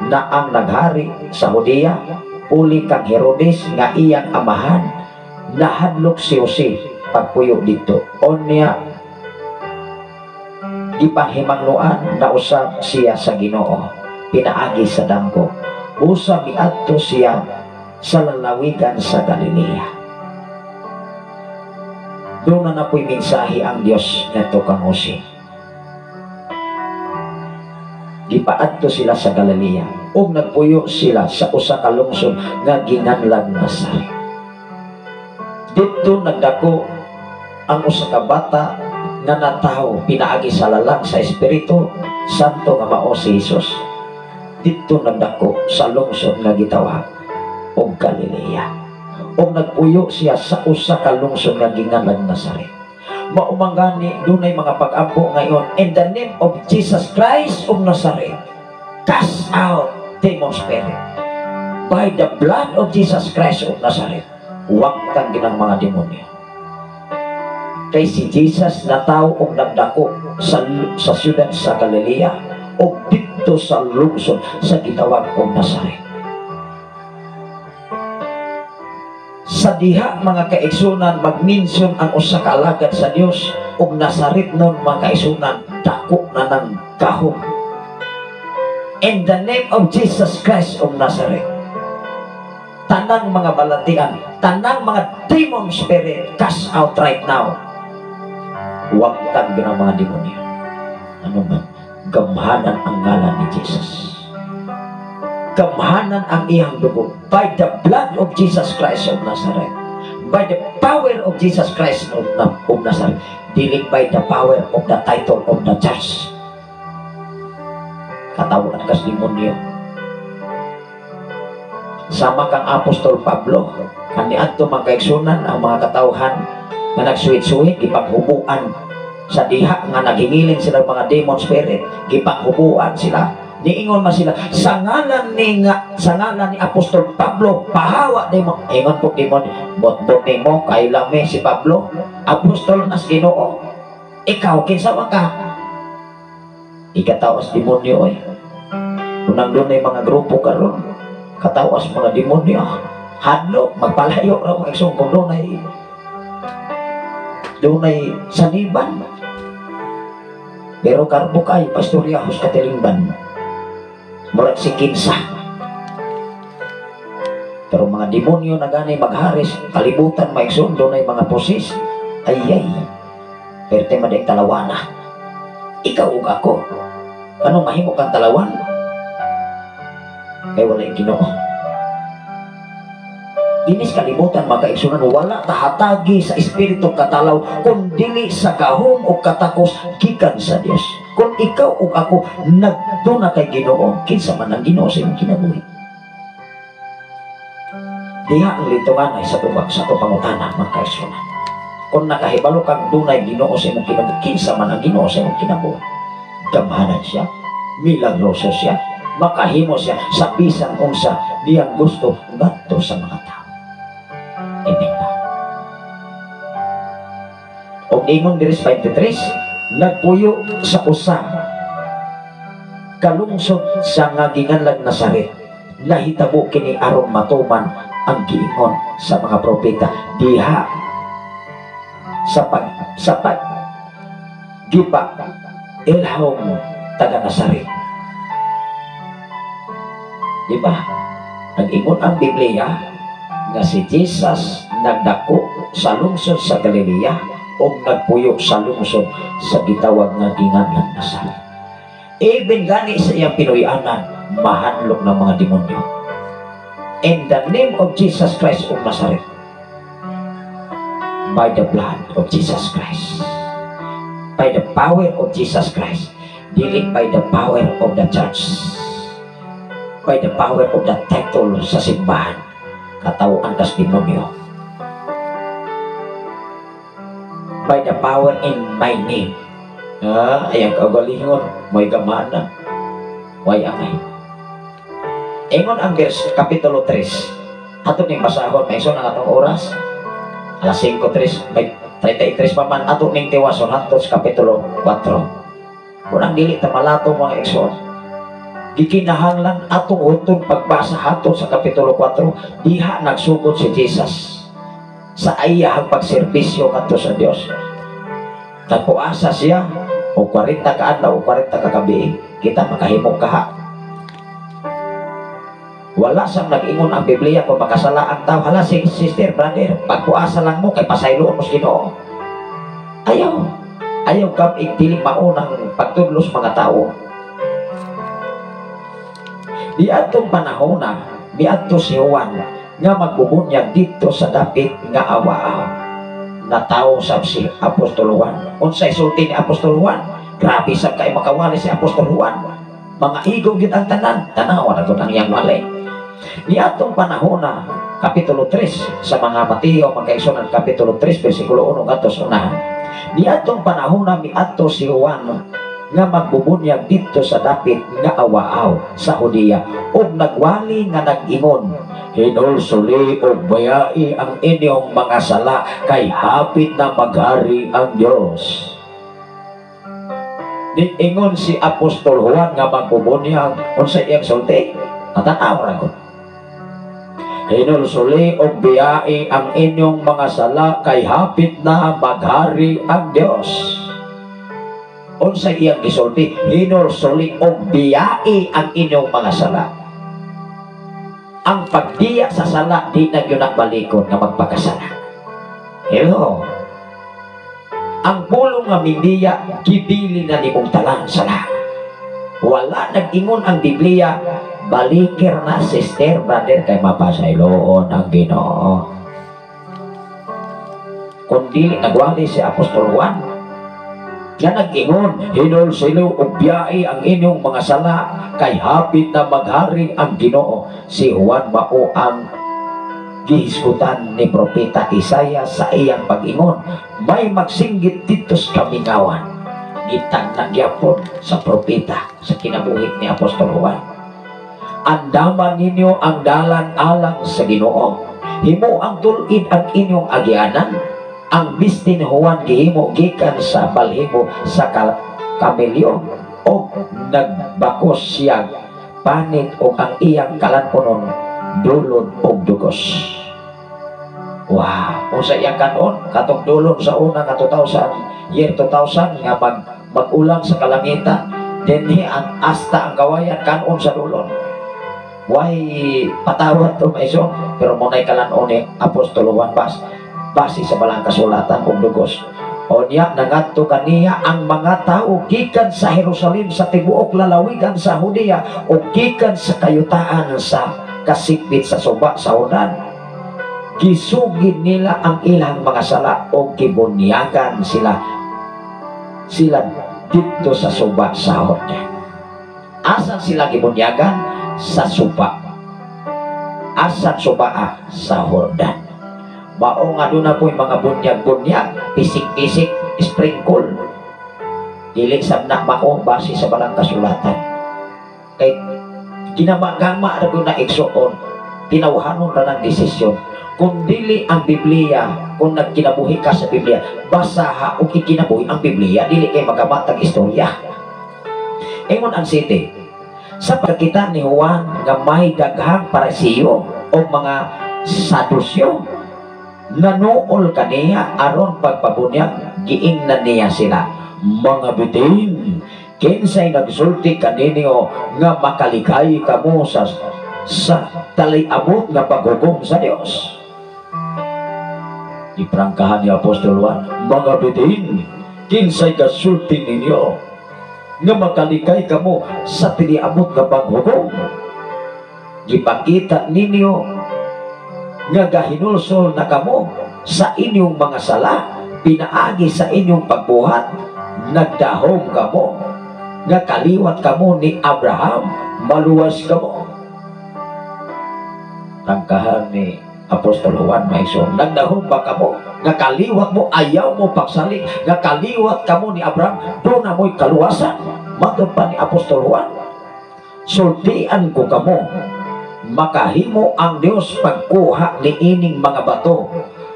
na ang naghari sa Judea puli kang Herodes nga iyang amahan, nahadlok si Jose pagpuyo didto. Unya gipahimangnoan na usab siya sa Ginoo pinaagi sa damgo. Busa miadto siya sa lalawigan sa Galilea. Doon na napoy mensahe ang Dios ngadto kang Jose. Gipaadto sila sa Galilea ug nagpuyo sila sa usa ka lungsod nga ginganlan Nazaret. Didto nagdako Ang usa ka bata nga natawo pinaagi sa lalang sa Espiritu Santo nga mao si Jesus, didto nagdako sa lungsod nga gitawag og Galilea, ug nagpuyo siya sa usa ka lungsod nga ginganlan Nazaret. Mao man gani dunay mga pag-ampo ngayon, "In the name of Jesus Christ of Nazareth, cast out demon spirit. By the blood of Jesus Christ of Nazareth," wagtang ginang mga demonyo. Kay si Jesus natawo og nagdako sa siyudad sa Galilea ug didto sa lungsod sa gitawag og Nazaret. Sa diha, mga kaigsunan, mag-mention ang usa ka alagad sa Dios ug Nazaret nun, mga kaigsunan, dako na ng gahom. "In the name of Jesus Christ of Nazareth." Tanang mga balatian, tanang mga demon spirit, cast out right now. Wagtang ginang mga demonyo. Ano man, gamhanan ang ngalan ni Jesus. Gamhanan ang iyang dugo. By the blood of Jesus Christ of Nazareth. By the power of Jesus Christ of Nazareth. Dili by the power of the title of the church. Katawan kas demonyo. Sama kang Apostol Pablo, kaniadto, mga kaigsunan, ang mga katawhan nga nagsuwit-suwit, gipanghubuan sa diha nga naghingilin sila mga demon spirit, gipanghubuan sila. Niingon man sila, Sa ngalan ni Apostol Pablo, pahawa demon." Ingon po demon, "Bot-bot nimo kay lami si Pablo, apostol nas Ginoo. Ikaw, kinsa man ka?" Ikatawas demonyo oy. Unang dunay mga grupo karon, katawas mga demonyo. Hadlok, magpalayo ra mga igsoon kung dunay saniban. Pero karbo kay Pastor Yahos katilingban. Murag si kinsa. Pero mga demonyo na gani magharis, kalibutan maigsoon, dunay mga possess. Ay ay. Perte mading talawana. Ikaw ug ako. Anong mahimo kang talawan? Kay walay Ginoo. Dinis kalibutan, mga kaigsunan, wala tahatagi sa espiritu katalaw kung dili sa gahom o katakos gikan sa Dios. Kung ikaw ug ako nagtuna kay Ginoo, kinsa man ang Ginoo sa imong kinabuhi? Diha ang litungan ay sa tubag sa atong pangutana, mga kaigsunan. Kung nakahibalo kang dunay Ginoo sa imong kinabuhi, kinsa man ang Ginoo sa imong kinabuhi? Gamhanan siya, milagroso siya, makahimo siya sa bisan unsa diyang gusto ngadto sa mga tao. Amen ba? Og ingon diri sa 23, nagpuyo sa usa kalungsod sa nga ginganlan Nazaret. Nahitabo kini aron matuman ang giingon sa mga propeta diha sa pag gipa ilhom taga Nazaret. Di ba? Nag-ingon ang Biblia nga si Jesus nagdako sa lungsod sa Galilea o nagpuyo sa lungsod sa gitawag nga ginganlan Nazaret. Even gani sa iyang pinuy-anan, mahanlok ng mga demonyo. "In the name of Jesus Christ of Nazareth," by the blood of Jesus Christ, by the power of Jesus Christ, dili by the power of the church, by the power of the title sa simbahan, katawaan kas demonyo. "By the power in my name." Ah, ayang kagalingon, may gamana. Way angay. Ingon ang verse, Kapitulo 3. Ato ning basahon, may ang atong oras. Alas 5:03, may 33 pa man ato ning tiwason hangtod sa Kapitulo 4. Kung ang dili ta malato, mga igsoon, gikinahanglan atong huton pagbasa hangtod sa Kapitulo 4, diha nagsugod si Jesus sa iyahang pagserbisyo ngadto sa Dios. Nagpuasa siya o 40 ka adlaw o 40 ka gabi, kita makahimo kaha. Wala sang nag-ingon ang Biblia kung makasala ang tao. Hala, si sister, brother, pagpuasa lang mo, kay pasayloon mo sa Ginoo. Ayaw. Ayaw kam dili maunang pagtudlos mga tao. Di atong panahon na, miadto si Juan nga magbubunyag dito sa dapit nga awaaw. Natawo sab si Apostol Juan. Unsay sulti ni Apostol Juan? Grabe sab kay makawali si Apostol Juan. Mga igo gyud ang tanan, tanawa na gud ang iyang wali. Niadtong panahon na, Kapitulo 3 sa mga Mateo, mga kaigsuonan, Kapitulo 3 versikulo 1 ngadto sa unahan. Niadtong panahon na, miadto si Juan nga magbubunyag didto sa dapit nga awa-aw sa Judea ug nagwali nga nag-ingon, "Hinulsuli ug bayai ang inyong mga sala kay hapit na maghari ang Dios." Niingon si Apostol Juan nga magbubunyag, unsa iyang sulti? Natanaw ra gud. "Hinulsuli ug biyai ang inyong mga sala kay hapit na maghari ang Dios." Unsa iyang gisulti? "Hinulsuli ug biyai ang inyong mga sala." Ang pagbiya sa sala, di na gyud na balikon nga magpakasala. Hello. Ang pulong nga mibiya, gibili na nimong talang sala. Wala nag-ingon ang Biblia, balikir na, sister, brother, kay mapasayloon ang Ginoo. Kung dili nagwali si Apostol Juan nga nag-ingon, "Hinulsuli ug biyai ang inyong mga sala kay hapit na maghari ang Ginoo." Si Juan mao ang gihisgutan ni Propeta Isaiah sa iyang pag-ingon, "May magsinggit didto sa kamingawan." Gitagna gyapon sa propeta sa kinabuhi ni Apostol Juan. "Andaman ninyo ang dalan alang sa Ginoo. Himo ang tul-id ang inyong agianan." Ang bisti ni Juan gihimo gikan sa balhibo sa kamelyo o nagbakos siya panit o ang iyang kalan-onon dulon og dugos. Wow, unsa iyang kanon? Katong dulon sa una nga 2000, year 2000 nga mag-ulang sa kalangitan. Dinhi ang asta ang kawayan kanon sa dulon. Why patawad to, maiso, pero mo na'y kalan-on ni Apostol Juan bas base sa balang kasulatan og dugos. Onya nangadto kaniya ang mga tao gikan sa Jerusalem, sa tibuok lalawigan sa Judea ug gikan sa kayutaan sa kasipit sa suba sa Jordan. Gisugid nila ang ilang mga sala o gibunyagan sila sila didto sa suba sa Jordan. Asan sila gibunyagan? Sa suba. Asan suba? Ah, sa Jordan. Mao nga doon na po yung mga bunyag-bunyag, pisik-pisik, sprinkle. Dili sab na mao base sa balang kasulatan. Kay ginama-gama ra na, igsuon, tinawhanon ra ng desisyon. Kung dili ang Biblia, kung nagkinabuhi ka sa Biblia, basaha o kikinabuhi ang Biblia, dili kay magamatag istorya. Ingon ang city, sa pagkita ni Juan nga may daghang Parisiyo o mga Sadusyo, nanuol kaniya aron pagpabunyag, giingnan niya sila, "Mga bitin, kinsay nagsulti kaninyo nga makalikay kamo sa taliabot nga paghukom sa Dios?" Iprangkahan ni Apostol Juan, "Mga bitin, kinsay gasulti ninyo nga makalikay kamo sa tiliabot nga paghukom? Gipakita ninyo nga gahinulsol na kamo sa inyong mga sala pinaagi sa inyong pagbuhat. Nagdahom kamo nga kaliwat kamo ni Abraham, maluwas kamo." Tangkahan ni Apostol Juan, maiso, "Nagdahom ba kamo nga kaliwat mo? Ayaw mo pagsalig nga kaliwat kamo ni Abraham, doon na mo'y kaluwasan." Matod pa ni Apostol Juan, "Sultian ko kamo, makahimo ang Dios pagkuha ni ining mga bato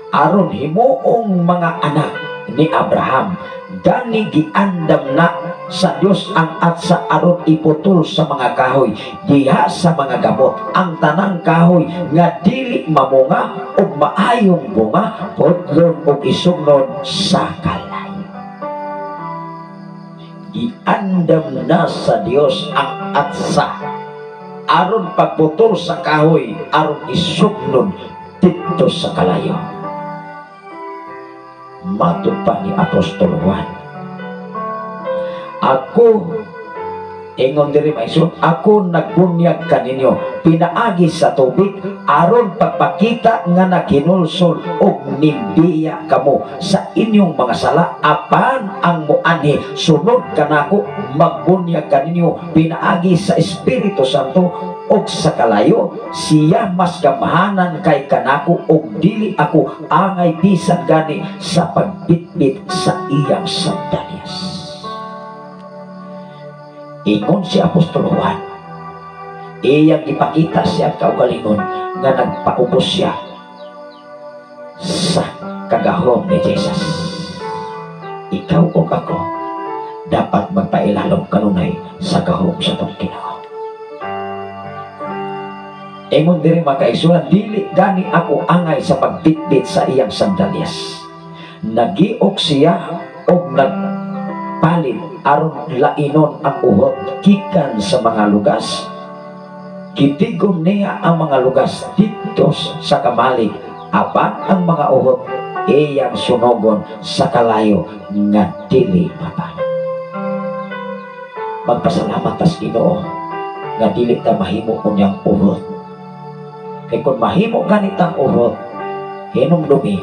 aron himuong mga anak ni Abraham. Gani giandam na sa Dios ang atsa aron iputol sa mga kahoy diha sa mga gamot. Ang tanang kahoy nga dili mamunga og maayong bunga, pudlon og isugnod sa kalayo." Giandam na sa Dios ang atsa aron pagputol sa kahoy aron isugnod didto sa kalayo. Matod pa ni Apostol Juan, "Ako," ingon diri, maiso, "ako nagbunyag kaninyo pinaagi sa tubig aron pagpakita nga naghinulsol og Mibiya kamo sa inyong mga sala, apan ang muanhi sunod kanako magbunyag kaninyo pinaagi sa Espiritu Santo og sa kalayo. Siya mas gamhanan kay kanako og dili ako angay bisan gani sa pagbitbit sa iyang sandalyas. Ingon si Apostol Juan, iyang ipakita siya kaugalingon nga nagpaubos siya sa kagahom ni Jesus. Ikaw o ako dapat magpailalom kanunay sa gahom sa atong Ginoo. Ingon diri, mga kaigsuonan, dili gani ako angay sa pagbitbit sa iyang sandalyas. Nagiok siya og nagpalit aron lainon ang uhot gikan sa mga lugas. Gitigom niya ang mga lugas didto sa kamalig, apan ang mga uhot iyang sunogon sa kalayo nga dili mapano. Magpasalamat tas Ginoo nga dili ta mahimo unyang uhot. Kay kung mahimo ganitang uhot, hinumdumi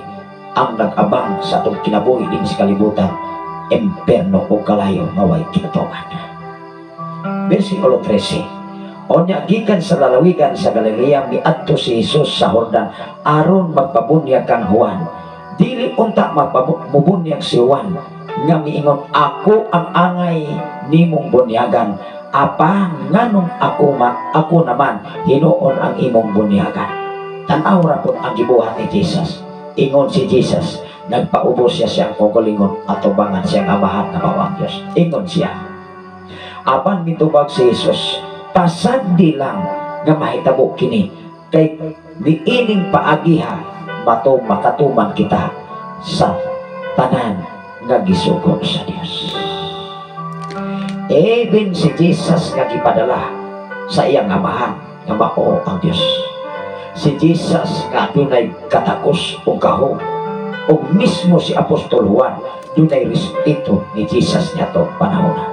ang nag-abang sa atong kinabuhi din sa kalibutan, imperno o kalayo nga way kinatungan. Versikulo 13. Onya gikan sa lalawigan sa Galilea miadto si Jesus sa Jordan aron magpabunyag kang Juan. Dili unta mapamubunyag si Juan nga miingon, "Ako ang angay nimong bunyagan, apan nganong ako naman hinuon ang imong bunyagan?" Tan-aw ra pud ang gibuhat ni Jesus. Ingon si Jesus, nagpaubos siya siyang kaugalingon atubangan siyang Amahan nga mao ang Dios. Ingon siya. Apan mitubag si Jesus, "Pasagdi lang nga mahitabo kini, kay niining paagiha mato makatuman kita sa tanan nga gisugo sa Dios." Even si Jesus nga gipadala sa iyang Amahan nga mao ang Dios. Si Jesus nga dunay katakos o gahom. O mismo si Apostol Juan dunay respeto ni Jesus niadtong panahon na.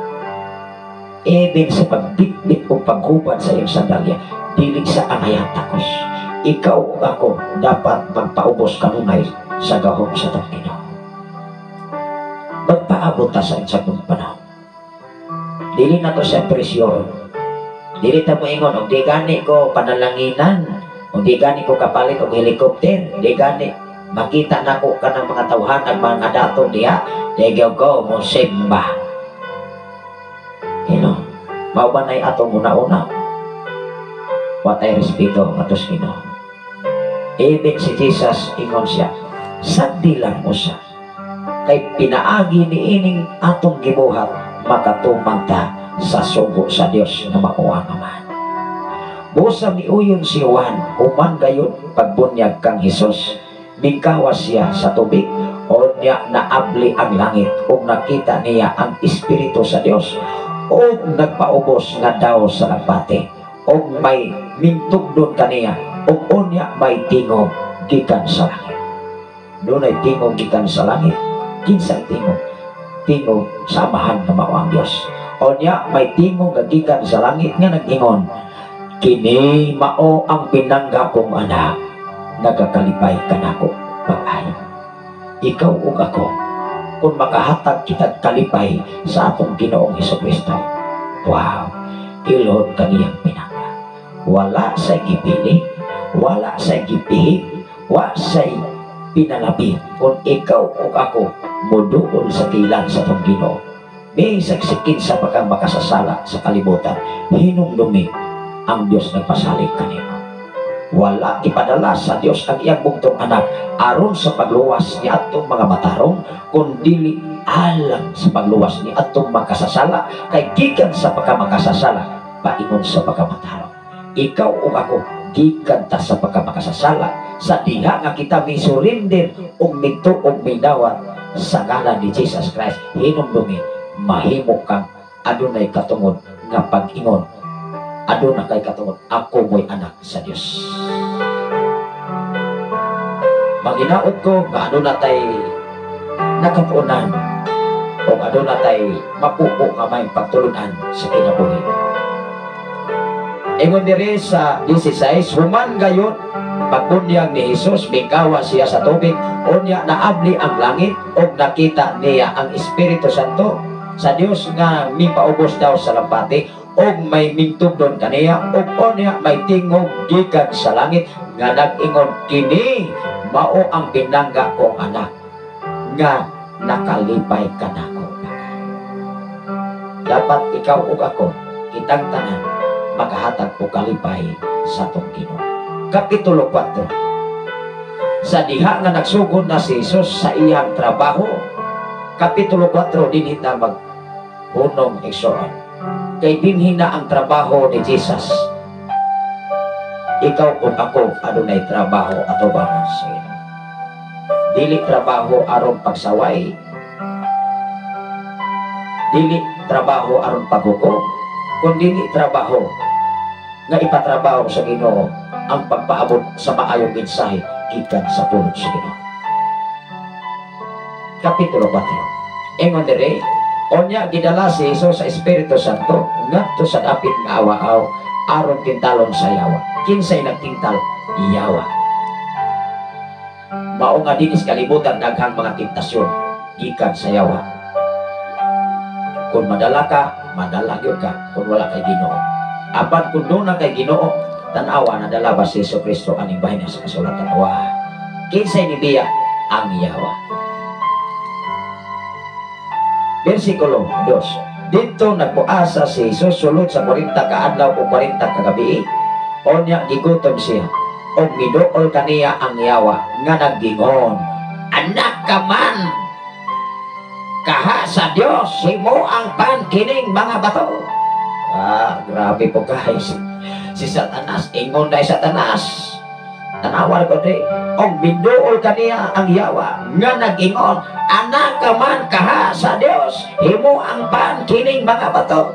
Even sa pagbitbit o paghubad sa iyang sandalya, dili sa angayan takos. Ikaw o ako dapat magpaubos kanunay sa gahom sa atong Ginoo. Magpaabot ta sa insaktong panahon. Dili na to sa presyon. Dili ta moingon, og di gani ko panalanginan, og di gani ko kapalit og helicopter, di gani makita nako kanang mga tawhan ag mga dato diha, di gyud ko mo simba. Hello. Mao ba na'y atong una-una? Wa tay respeto ngadto sa Ginoo. Even si Jesus, ingon siya, sagdi lang usa. Kay pinaagi ni ining atong gibuhat, makatuman ta sa sugo sa Dios nga mao ang Amahan. Busa miuyon si Juan, human gayud pagbunyag kang Hesus, mingkawas siya sa tubig, unya naabli ang langit ug nakita niya ang Espiritu sa Dios ug nagpaubos nga daw sa lagbati ug may mintugdon kaniya ug unya may tingog gikan sa langit. Dunay tingog gikan sa langit. Kinsang tingog? Tingog sa Amahan nga mao ang Dios. Unya may tingog nga gikan sa langit nga nag-ingon, "Kini mao ang pinangga kong anak, nagakalipay kanako pag-ayo." Ikaw ug ako, kung makahatag kita kalipay sa atong Ginoong Hesukristo, wow, ilhon kaniyang pinangga. Wala sa gipili, wala sa gipihi, wa sa pinalabi. Kung ikaw ug ako muduol sa tilan sa atong Ginoo, bisag kinsa pa kang makasasala sa kalibutan, hinumdumi ang Dios nagpasalig kanimo. Wala ipadala sa Dios ang iyang bugtong anak aron sa pagluwas ni atong mga matarong, kun dili alang sa pagluwas ni atong makasasala, kay gikan sa pagkamakasasala paingon sa pagkamatarong. Ikaw ug ako gikan ta sa pagkamakasasala sa diha nga kita misurrender ug mituo og midawat sa ngalan ni Jesus Christ. Hinumdumi, mahimo kang adunay katungod nga pag-ingon, aduna kay katungod, "Ako mo'y anak sa Dios." Maginaot ko nga aduna tay nakatuonan o aduna tay mapupo nga may pagtulunan sa kinabuhi. Ingon diri sa 16, human gayud Pagbunyag ni Jesus, mikawa siya sa tubig, unya naabli ang langit ug nakita niya ang Espiritu Santo sa Dios nga mipaubos daw sa lampati ug may mingtubdon kaniya, ug unya may tingog gikan sa langit nga nag-ingon, "Kini mao ang pinangga kong anak nga nakalipay kanako." Dapat ikaw ug ako, kitang tanan, makahatag og kalipay sa atong Ginoo. Kapitulo 4. Sa diha nga nagsugod na si Jesus sa iyang trabaho, Kapitulo 4, dinhi ta maghunong, igsoon. Kay dinhi na ang trabaho ni Jesus. Ikaw ug ako adunay trabaho atubangan sa Ginoo. Dili trabaho aron pagsaway, dili trabaho aron paghukom, kundi trabaho nga ipatrabaho sa Ginoo ang pagpaabot sa maayong mensahe gikan sa pulong sa Ginoo. Kapitulo 4. Ingon dire, unya gidala si Jesus sa Espiritu Santo ngadto sa dapit nga awa-aw aron tintalon sa yawa. Kinsay nagtintal? Yawa. Mao nga dinis kalibutan daghang mga tentasyon gikan sa yawa. Kung madala ka, madala gyud ka kung wala kay Ginoo. Apan kung duna kay Ginoo, tan-awa, nadala ba si Jesu Kristo aning bahin sa kasulatan? Wa. Kinsay nibiya? Ang yawa. Versikulo 2. Dito nagpuasa si Jesus sulod sa 40 ka adlaw o 40 ka gabi. Onya gigutom siya. Og miduol kaniya ang yawa nga naggingon, "Anak ka man kaha sa Dios, himo ang pan kining mga bato." Ah, grabe po, guys. Si Satanas, ingon na Satanas. Tanawar ko di. Og miduol kaniya ang yawa nga nag-ingon, "Anak ka man kaha sa Dios, himo ang pan kining mga bato."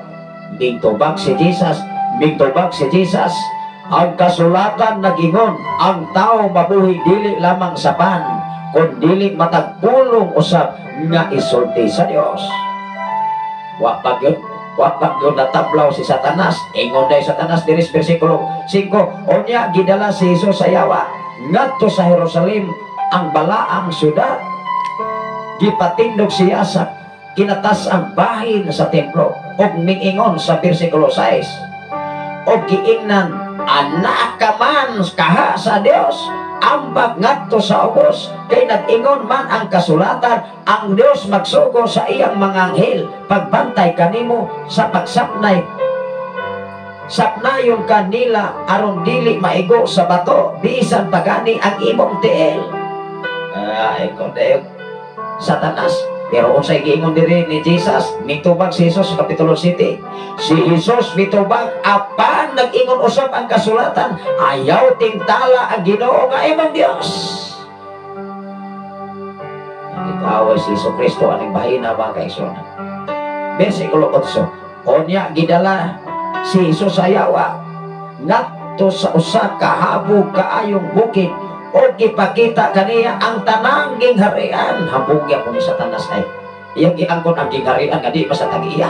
Mingtubag si Jesus, mingtubag si Jesus. Ang kasulatan nag-ingon, ang tao mabuhi dili lamang sa pan, kun dili matag pulong usab nga isulti sa Dios. Wa pa gyud, wa pa gyud natablaw si Satanas. Ingon day Satanas diri sa versikulo 5, unya gidala si Jesus sa yawa ngadto sa Jerusalem, ang balaang syudad. Gipatindog siya sa kinatas ang bahin sa templo ug mingingon sa versikulo 6, og giingnan, "Anak ka man kaha sa Dios, ambak ngadto sa ubos, kay nag-ingon man ang kasulatan, ang Dios magsugo sa iyang mga anghel pagbantay kanimo sa pagsapnay, sapnayon kanila aron dili maigo sa bato bisan pagani ang imong tiil." Ah, ikaw dayon Satanas. Pero unsay giingon diri ni Jesus? Mitubag si Jesus sa Kapitulo 7. Si Jesus mitubag, apan nag-ingon usab ang kasulatan, ayaw tingtala ang Ginoo nga imong Dios. Ikaw si Jesu Kristo aning bahina, mga kaigsoon. Versikulo 8. Onya gidala si Jesus sa yawa ngadto sa usa ka habog kaayong bukid o gipakita kaniya ang tanang gingharian. Habugya po ni Satanas ay iyang giangkon ang gingharian nga di pa sa tag-iya.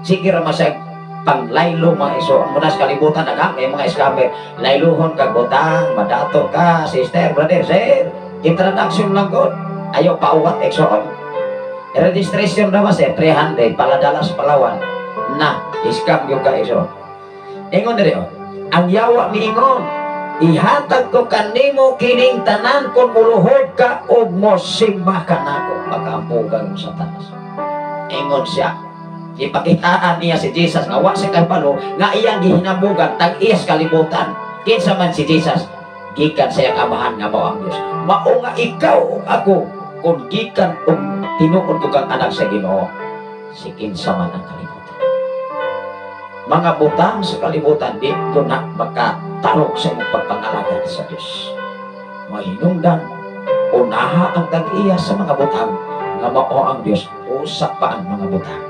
Sige ra masag panglaylo, mga iso. Muna sa kalibutan daghang kay mga scammer. Layluhon kag butang, madato ka, sister, brother, sir. Introduction lang god. Ayaw pauwat, igsoon. Registration na ba, sir? 300 paladala sa Palawan. Na, scam yung ka, igsoon. Ingon diri oh. Ang yawa miingon, "Ihatag ko kanimo kining tanan kung muluhod ka og mosimba ka nako." Pagkampugan sa Satanas. Ingon siya, ipakitaan niya si Jesus nga wa sa kabalo nga iyang gihinamugan tag-iyas kalibutan. Kinsa man si Jesus? Gikan sa iyang amahan nga mao ang Dios. Mao nga ikaw ug ako, kung gikan og tinuod ko kang anak sa Ginoo, si kinsa man ang kalibutan. Mga butang sa kalibutan di ko na makatarok sa imong pagpangalagan sa Dios. Mahinungdan, unaha ang tag-iya sa mga butang nga mao ang Dios, usa pa ang mga butang.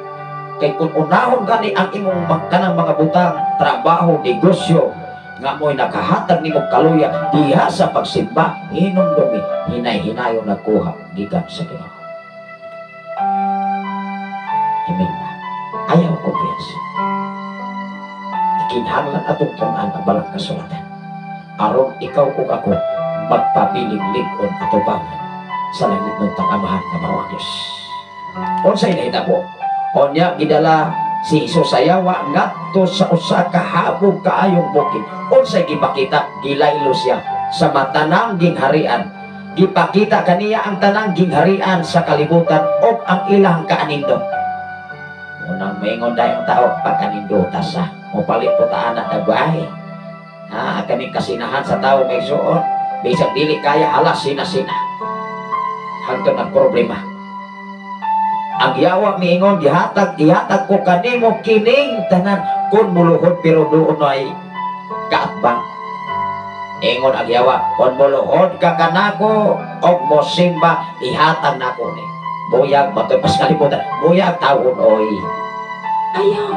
Kay kung unahon gani ang imong kanang mga butang, trabaho, negosyo, nga mo'y nakahatag nimo kaluya diha sa pagsimba, hinumdumi, hinay-hinayon nagkuha gikan sa Ginoo. Amen ba? Ayaw kumpiyansa. Kinahanglan atong tun-an ang balang kasulatan. Aron ikaw ug ako Magpabiling lig-on atubangan sa langit ng tangamahan nga mao ang Dios. Unsay nahitabo? Unya gidala si Jesus sa yawa ngadto sa usa ka habog kaayong bukid. Unsay gipakita? Gilaylo siya sa matanang gingharian. Gipakita kaniya ang tanang gingharian sa kalibutan og ang ilang kaanindot. Unang maingon dayong tao pag-anindota sa mopalit po ta anak dagway. Ha, kaning kasinahan sa tao may suot, bisag dili kaya alas sina-sina. Hangtod nagproblema. Ang yawa miingon gihatag ihatag ko kanimo kining tanan kun muluhod pero doon ay kaatbang. Ingon ang yawa kun muluhod ka kanako og mosimba ihatag nako ni. Buyag matoy pas kalibutan, buyag tawon oy. Ayaw.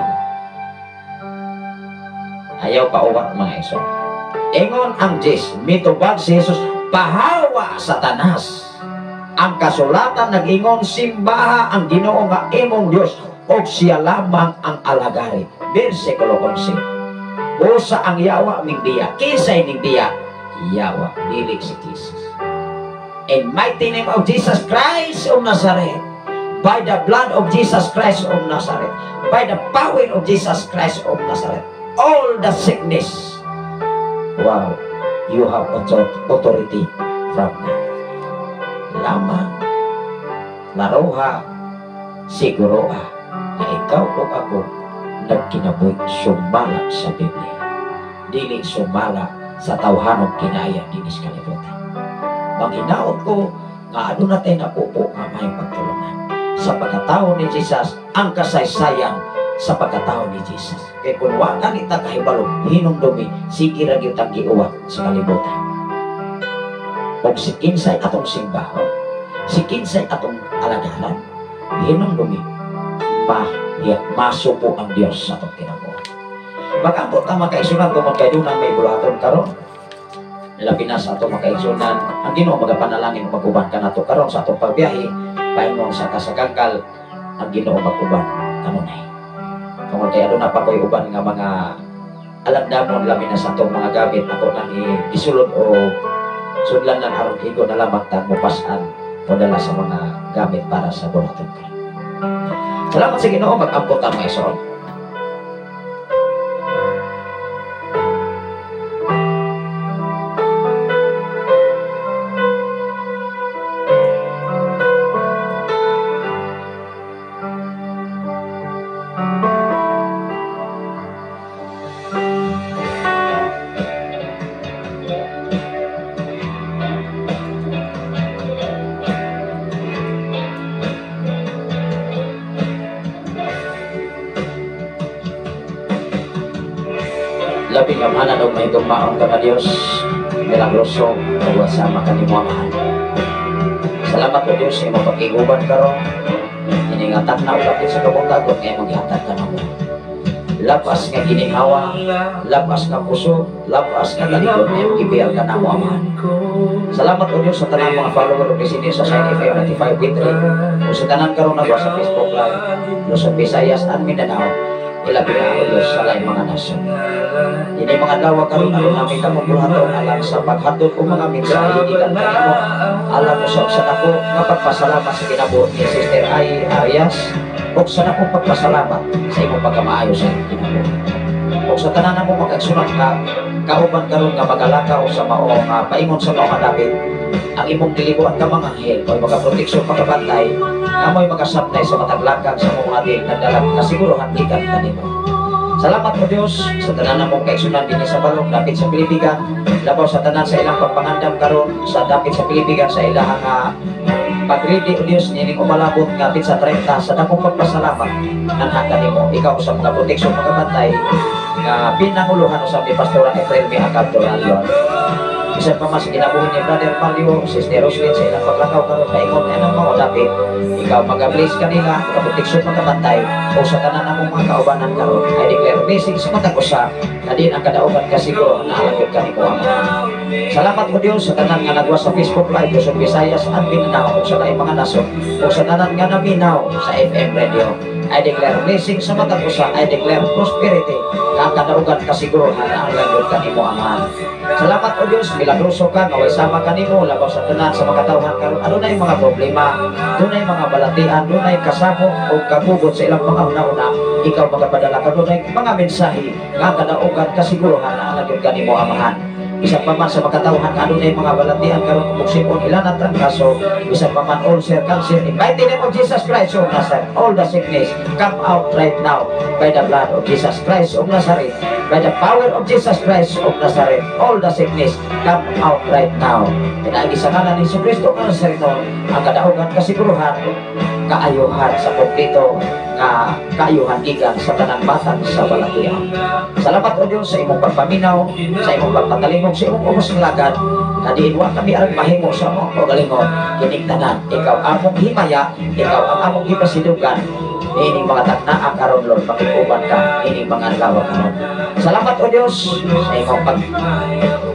Ayaw pauwat mga iso. Ingon ang Diyos, mitubag si Jesus, pahawa Satanas. Ang kasulatan nag-ingon simbaha ang Ginoo nga imong Dios og siya lamang ang alagari. Bersikulo 11. Busa ang yawa ming biya. Kinsay ning biya? Yawa dili si Jesus. In mighty name of Jesus Christ of Nazareth, by the blood of Jesus Christ of Nazareth, by the power of Jesus Christ of Nazareth, all the sickness, wow, you have authority from God. Lamang, laruha, siguroha, na ikaw o ako nagkinabuhi sumala sa Biblia. Dili sumala sa tawhanong kinaya dinis kalibutan. Manghinaot ko nga aduna tay napupo nga may pagtulungan. Sa pagkatao ni Jesus, ang kasaysayan sa pagkatao ni Jesus. Kaya kung wa kanita kahibalo, hinumdumi, sige ra gyud tang giuwat sa kalibutan. Og si kinsay atong simbahon, si kinsay atong alagaran, hinumdumi, masupo ang Dios sa atong kinabuhi. Mag-ambot ang makaisunan tungod kay dunang may bulaton karon. Labi na sa atong makaigsunan, ang Ginoo magapanalangin mag-uban kanato karon sa atong pagbiyahe, paingon sa kasagangkal, ang Ginoo mag-uban kanunay. Tungod kay aduna pa koy uban nga mga alandamon labi na sa atong mga gamit ako nang gisulod o sudlan lang aron igo na lamang tang mopas-an o dala sa mga gamit para sa bulaton karon. Salamat sa Ginoo, mag-ambot ang mga isuon. Labing amanan og mahigugmaon ka nga Dios, milagroso ug sama kanimo Amahan. Salamat o Dios sa imong pag-iguban karon. Iningatan na ulapit sa kabuntagon nga imong gihatag kanamo. Lapas nga ginhawa, lapas nga kusog, lapas nga talikod nga imong gibiyal kanamo Amahan. Salamat o Dios sa tanang mga follower ug listeners sa Shine FM 95.3 ug sa tanan karon nagwa sa Facebook Live, Luzon, Visayas and Mindanao. Ilabi na o Dios sa laing mga nasyon. Ini mga adlaw karon aron namin kamong buhaton alang sa paghatod og mga mensahe gikan kanimo alang usab sa dako nga pagpasalamat sa kinabuhi ni Sister Ai Arias ug sa dakong pagpasalamat sa imong pagkamaayo sa imong kinabuhi. Ug sa tanan namo makaigsunan ka kauban karon nga magalakaw sa mao nga paingon sa mao nga dapit ang imong dilibuan ka mga anghel mo'y magaproteksyon makabantay nga mo'y makasabnay sa matag lakang sa mong adil nagdalag kasiguruhan gikan kanimo. Salamat o Dios sa tanan namong kaigsunan dinhi sa balong dapit sa Pilipigan, labaw sa tanan sa ilang pagpangandam karon sa dapit sa Pilipigan sa ilahang pagredi o Dios nining umalabot nga pizza 30 sa dakong pagpasalamat anha kanimo ikaw sa mga proteksyon makabantay nga pinanguluhan usab ni Pastora Efrain Miakab Toralio. Bisan pa man sa kinabuhi ni Brother Mario, Sister Roslyn sa ilang paglakaw karon paingon anang mga dapit ikaw mag-bless kanila, makaproteksyon makabantay o sa tanan namong mga kaubanan karon. I declare blessing sa matag usa na din ang kadaugan kasiguro na alagod kanimo Amahan. Salamat o Dios sa tanan nga nagwa sa Facebook Live Luzon, Visayas and Mindanao ug sa laing mga nasod ug sa tanan nga naminaw sa FM Radio. I declare blessing sa matag usa. I declare prosperity nga kadaugan, kasiguruhan na ang langgod kanimo, Amahan. Salamat, O Dios, milagroso ka nga way sama kanimo labaw sa tanan sa makatawhan karon. Adunay mga problema, dunay mga balatian, dunay kasamo o kabugot sa ilang mga una-una. Ikaw magapadala kanunay mga mensahe nga kadaugan, kasiguruhan na ang langgod kanimo, Amahan. Bisan pa man sa makatawhan adunay mga balatian karon, kung ilan ang trangkaso, bisan pa man ulcer, cancer, in mighty name of Jesus Christ of Nazareth, all the sickness come out right now by the blood of Jesus Christ of Nazareth, by the power of Jesus Christ of Nazareth, all the sickness come out right now. Pinaagi sa ngalan ni Jesu Cristo ng Nazareno, ang kadaugan, kasiguruhan, kaayuhan sa kompleto nga kaayuhan gikan sa tanang matang sa balatian. Salamat, O Diyos, sa imong pagpaminaw, sa imong pagpatalingog, sa imong ubos ng lagad, na diin wa kami arang mahimo sa among kaugalingon, kining tanan, ikaw among himaya, ikaw ang among gipasidugan, niining mga taknaa karon, Lord, makig-uban ka, ining mga adlaw karon. Salamat, O Diyos, sa imong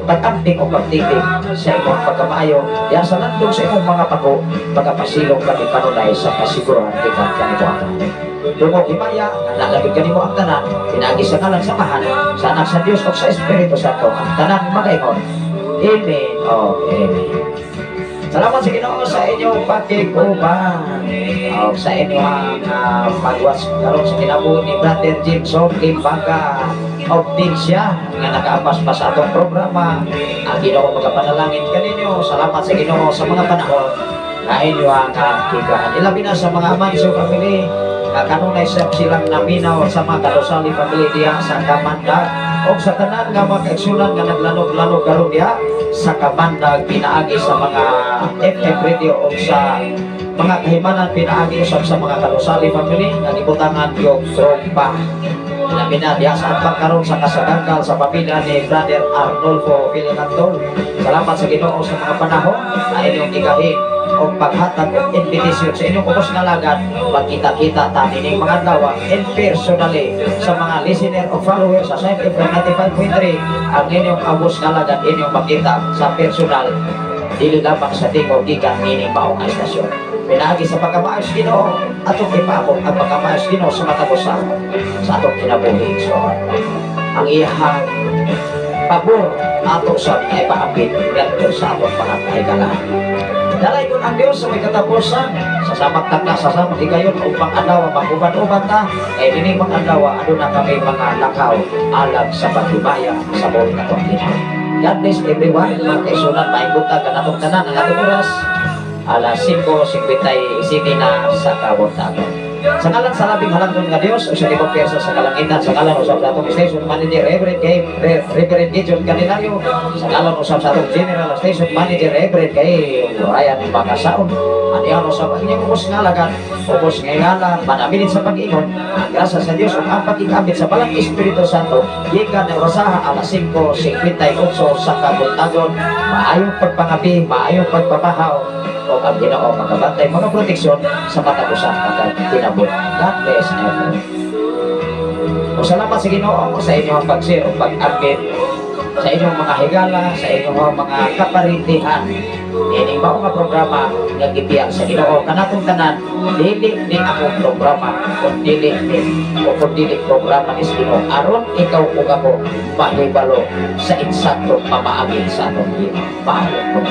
pag-amping o pagtitig sa imong pagkamaayo, diya sa landong sa imong mga pako, pagkapasilong kami kanunay sa kasiguruhan gikan kanimo, Amahan. Dungog himaya, nalagid kanimo ang tanan, pinaagi sa ngalan sa Amahan, sa Anak sa Dios o sa Espiritu Santo, ang tanan magaingon. Amen o Amen. Salamat sa Ginoo sa inyong pakikuban o sa inyong pag-watch karon sa kinabuhi ni Brother Jameson Limbaga of Tinsya nga nakaapas pa sa atong programa. Ang Ginoo magapanalangin kaninyo. Salamat sa Ginoo sa mga panahon na inyo ang kigahan. Ilabi na sa mga Amancio family, nga kanunay sa silang naminaw sa mga Kadosali family diha sa Kamandag o sa tanan nga mga kaigsunan nga naglanog-lanog karon diha sa Kamandag pinaagi sa mga FM radio o sa mga kahimanan pinaagi usab sa mga Kadosali family nga gibutangan yung trompa. Labi na diha sa atbang karon sa Kasaganggal sa pamilya ni Brother Arnolfo Villanandol. Salamat sa Ginoo sa mga panahon na inyong gigahin o paghatag og invitation sa inyong ubos nga lagad. Magkita-kita ta nining mga adlaw and personally sa mga listener o follower sa Site FM 95.3, ang inyong ubos nga lagad inyong makita sa personal, dili lamang sa tingog gikan nining maong estasyon. Pinaagi sa pagkamaayos Ginoo, atong ipaabot ang pagkamaayos Ginoo sa matag usa sa atong kinabuhi. So ang iyahang pabor ato sa ipaapit ngadto sa atong mga kahigala. Dalaygon ang Dios sa may katapusan sa samak takna, sa samak higayon upang adlaw mag-uban-uban ta kay dinhi mga adlaw aduna kami mga lakaw alang sa paghimaya sa buot atong Ginoo. God bless everyone. Mga kaigsunan, maayong buntag kanatong tanan. Ang atong oras, alas 5:57 na sa kabuntagon. Sa ngalan sa labing halangdon nga Dios o sa libong pyesa sa kalangitan, sa ngalan usab sa atong station manager Reverend kay Reverend Gideon Candelario, sa ngalan usab sa atong general station manager Reverend kay Ryan Makasaon, aniyan usab ang inyong ubos nga alagad, ubos nga ngala, manabilin sa pag-ingon, ang grasya sa Dios ug ang pakig-ambit sa Balang Espiritu Santo, gikan na orasaha alas 5:58 sa kabuntagon. Maayong pagpangabi, maayong pagpamahaw, o ang Ginoo magabantay mga proteksyon sa matag usa kinabuhi. God bless everyone. O salamat sa Ginoo sa inyong pag-share o pag-update sa inyong mga higala, sa inyong mga kaparintihan. Ining mao nga programa nga gibiyak sa Ginoo kanatong tanan, dili ni akong programa kun dili ni o kun dili programa ni sa Ginoo aron ikaw ug ako mahibalo sa insakto pamaagi sa atong Ginoo. Maayo po.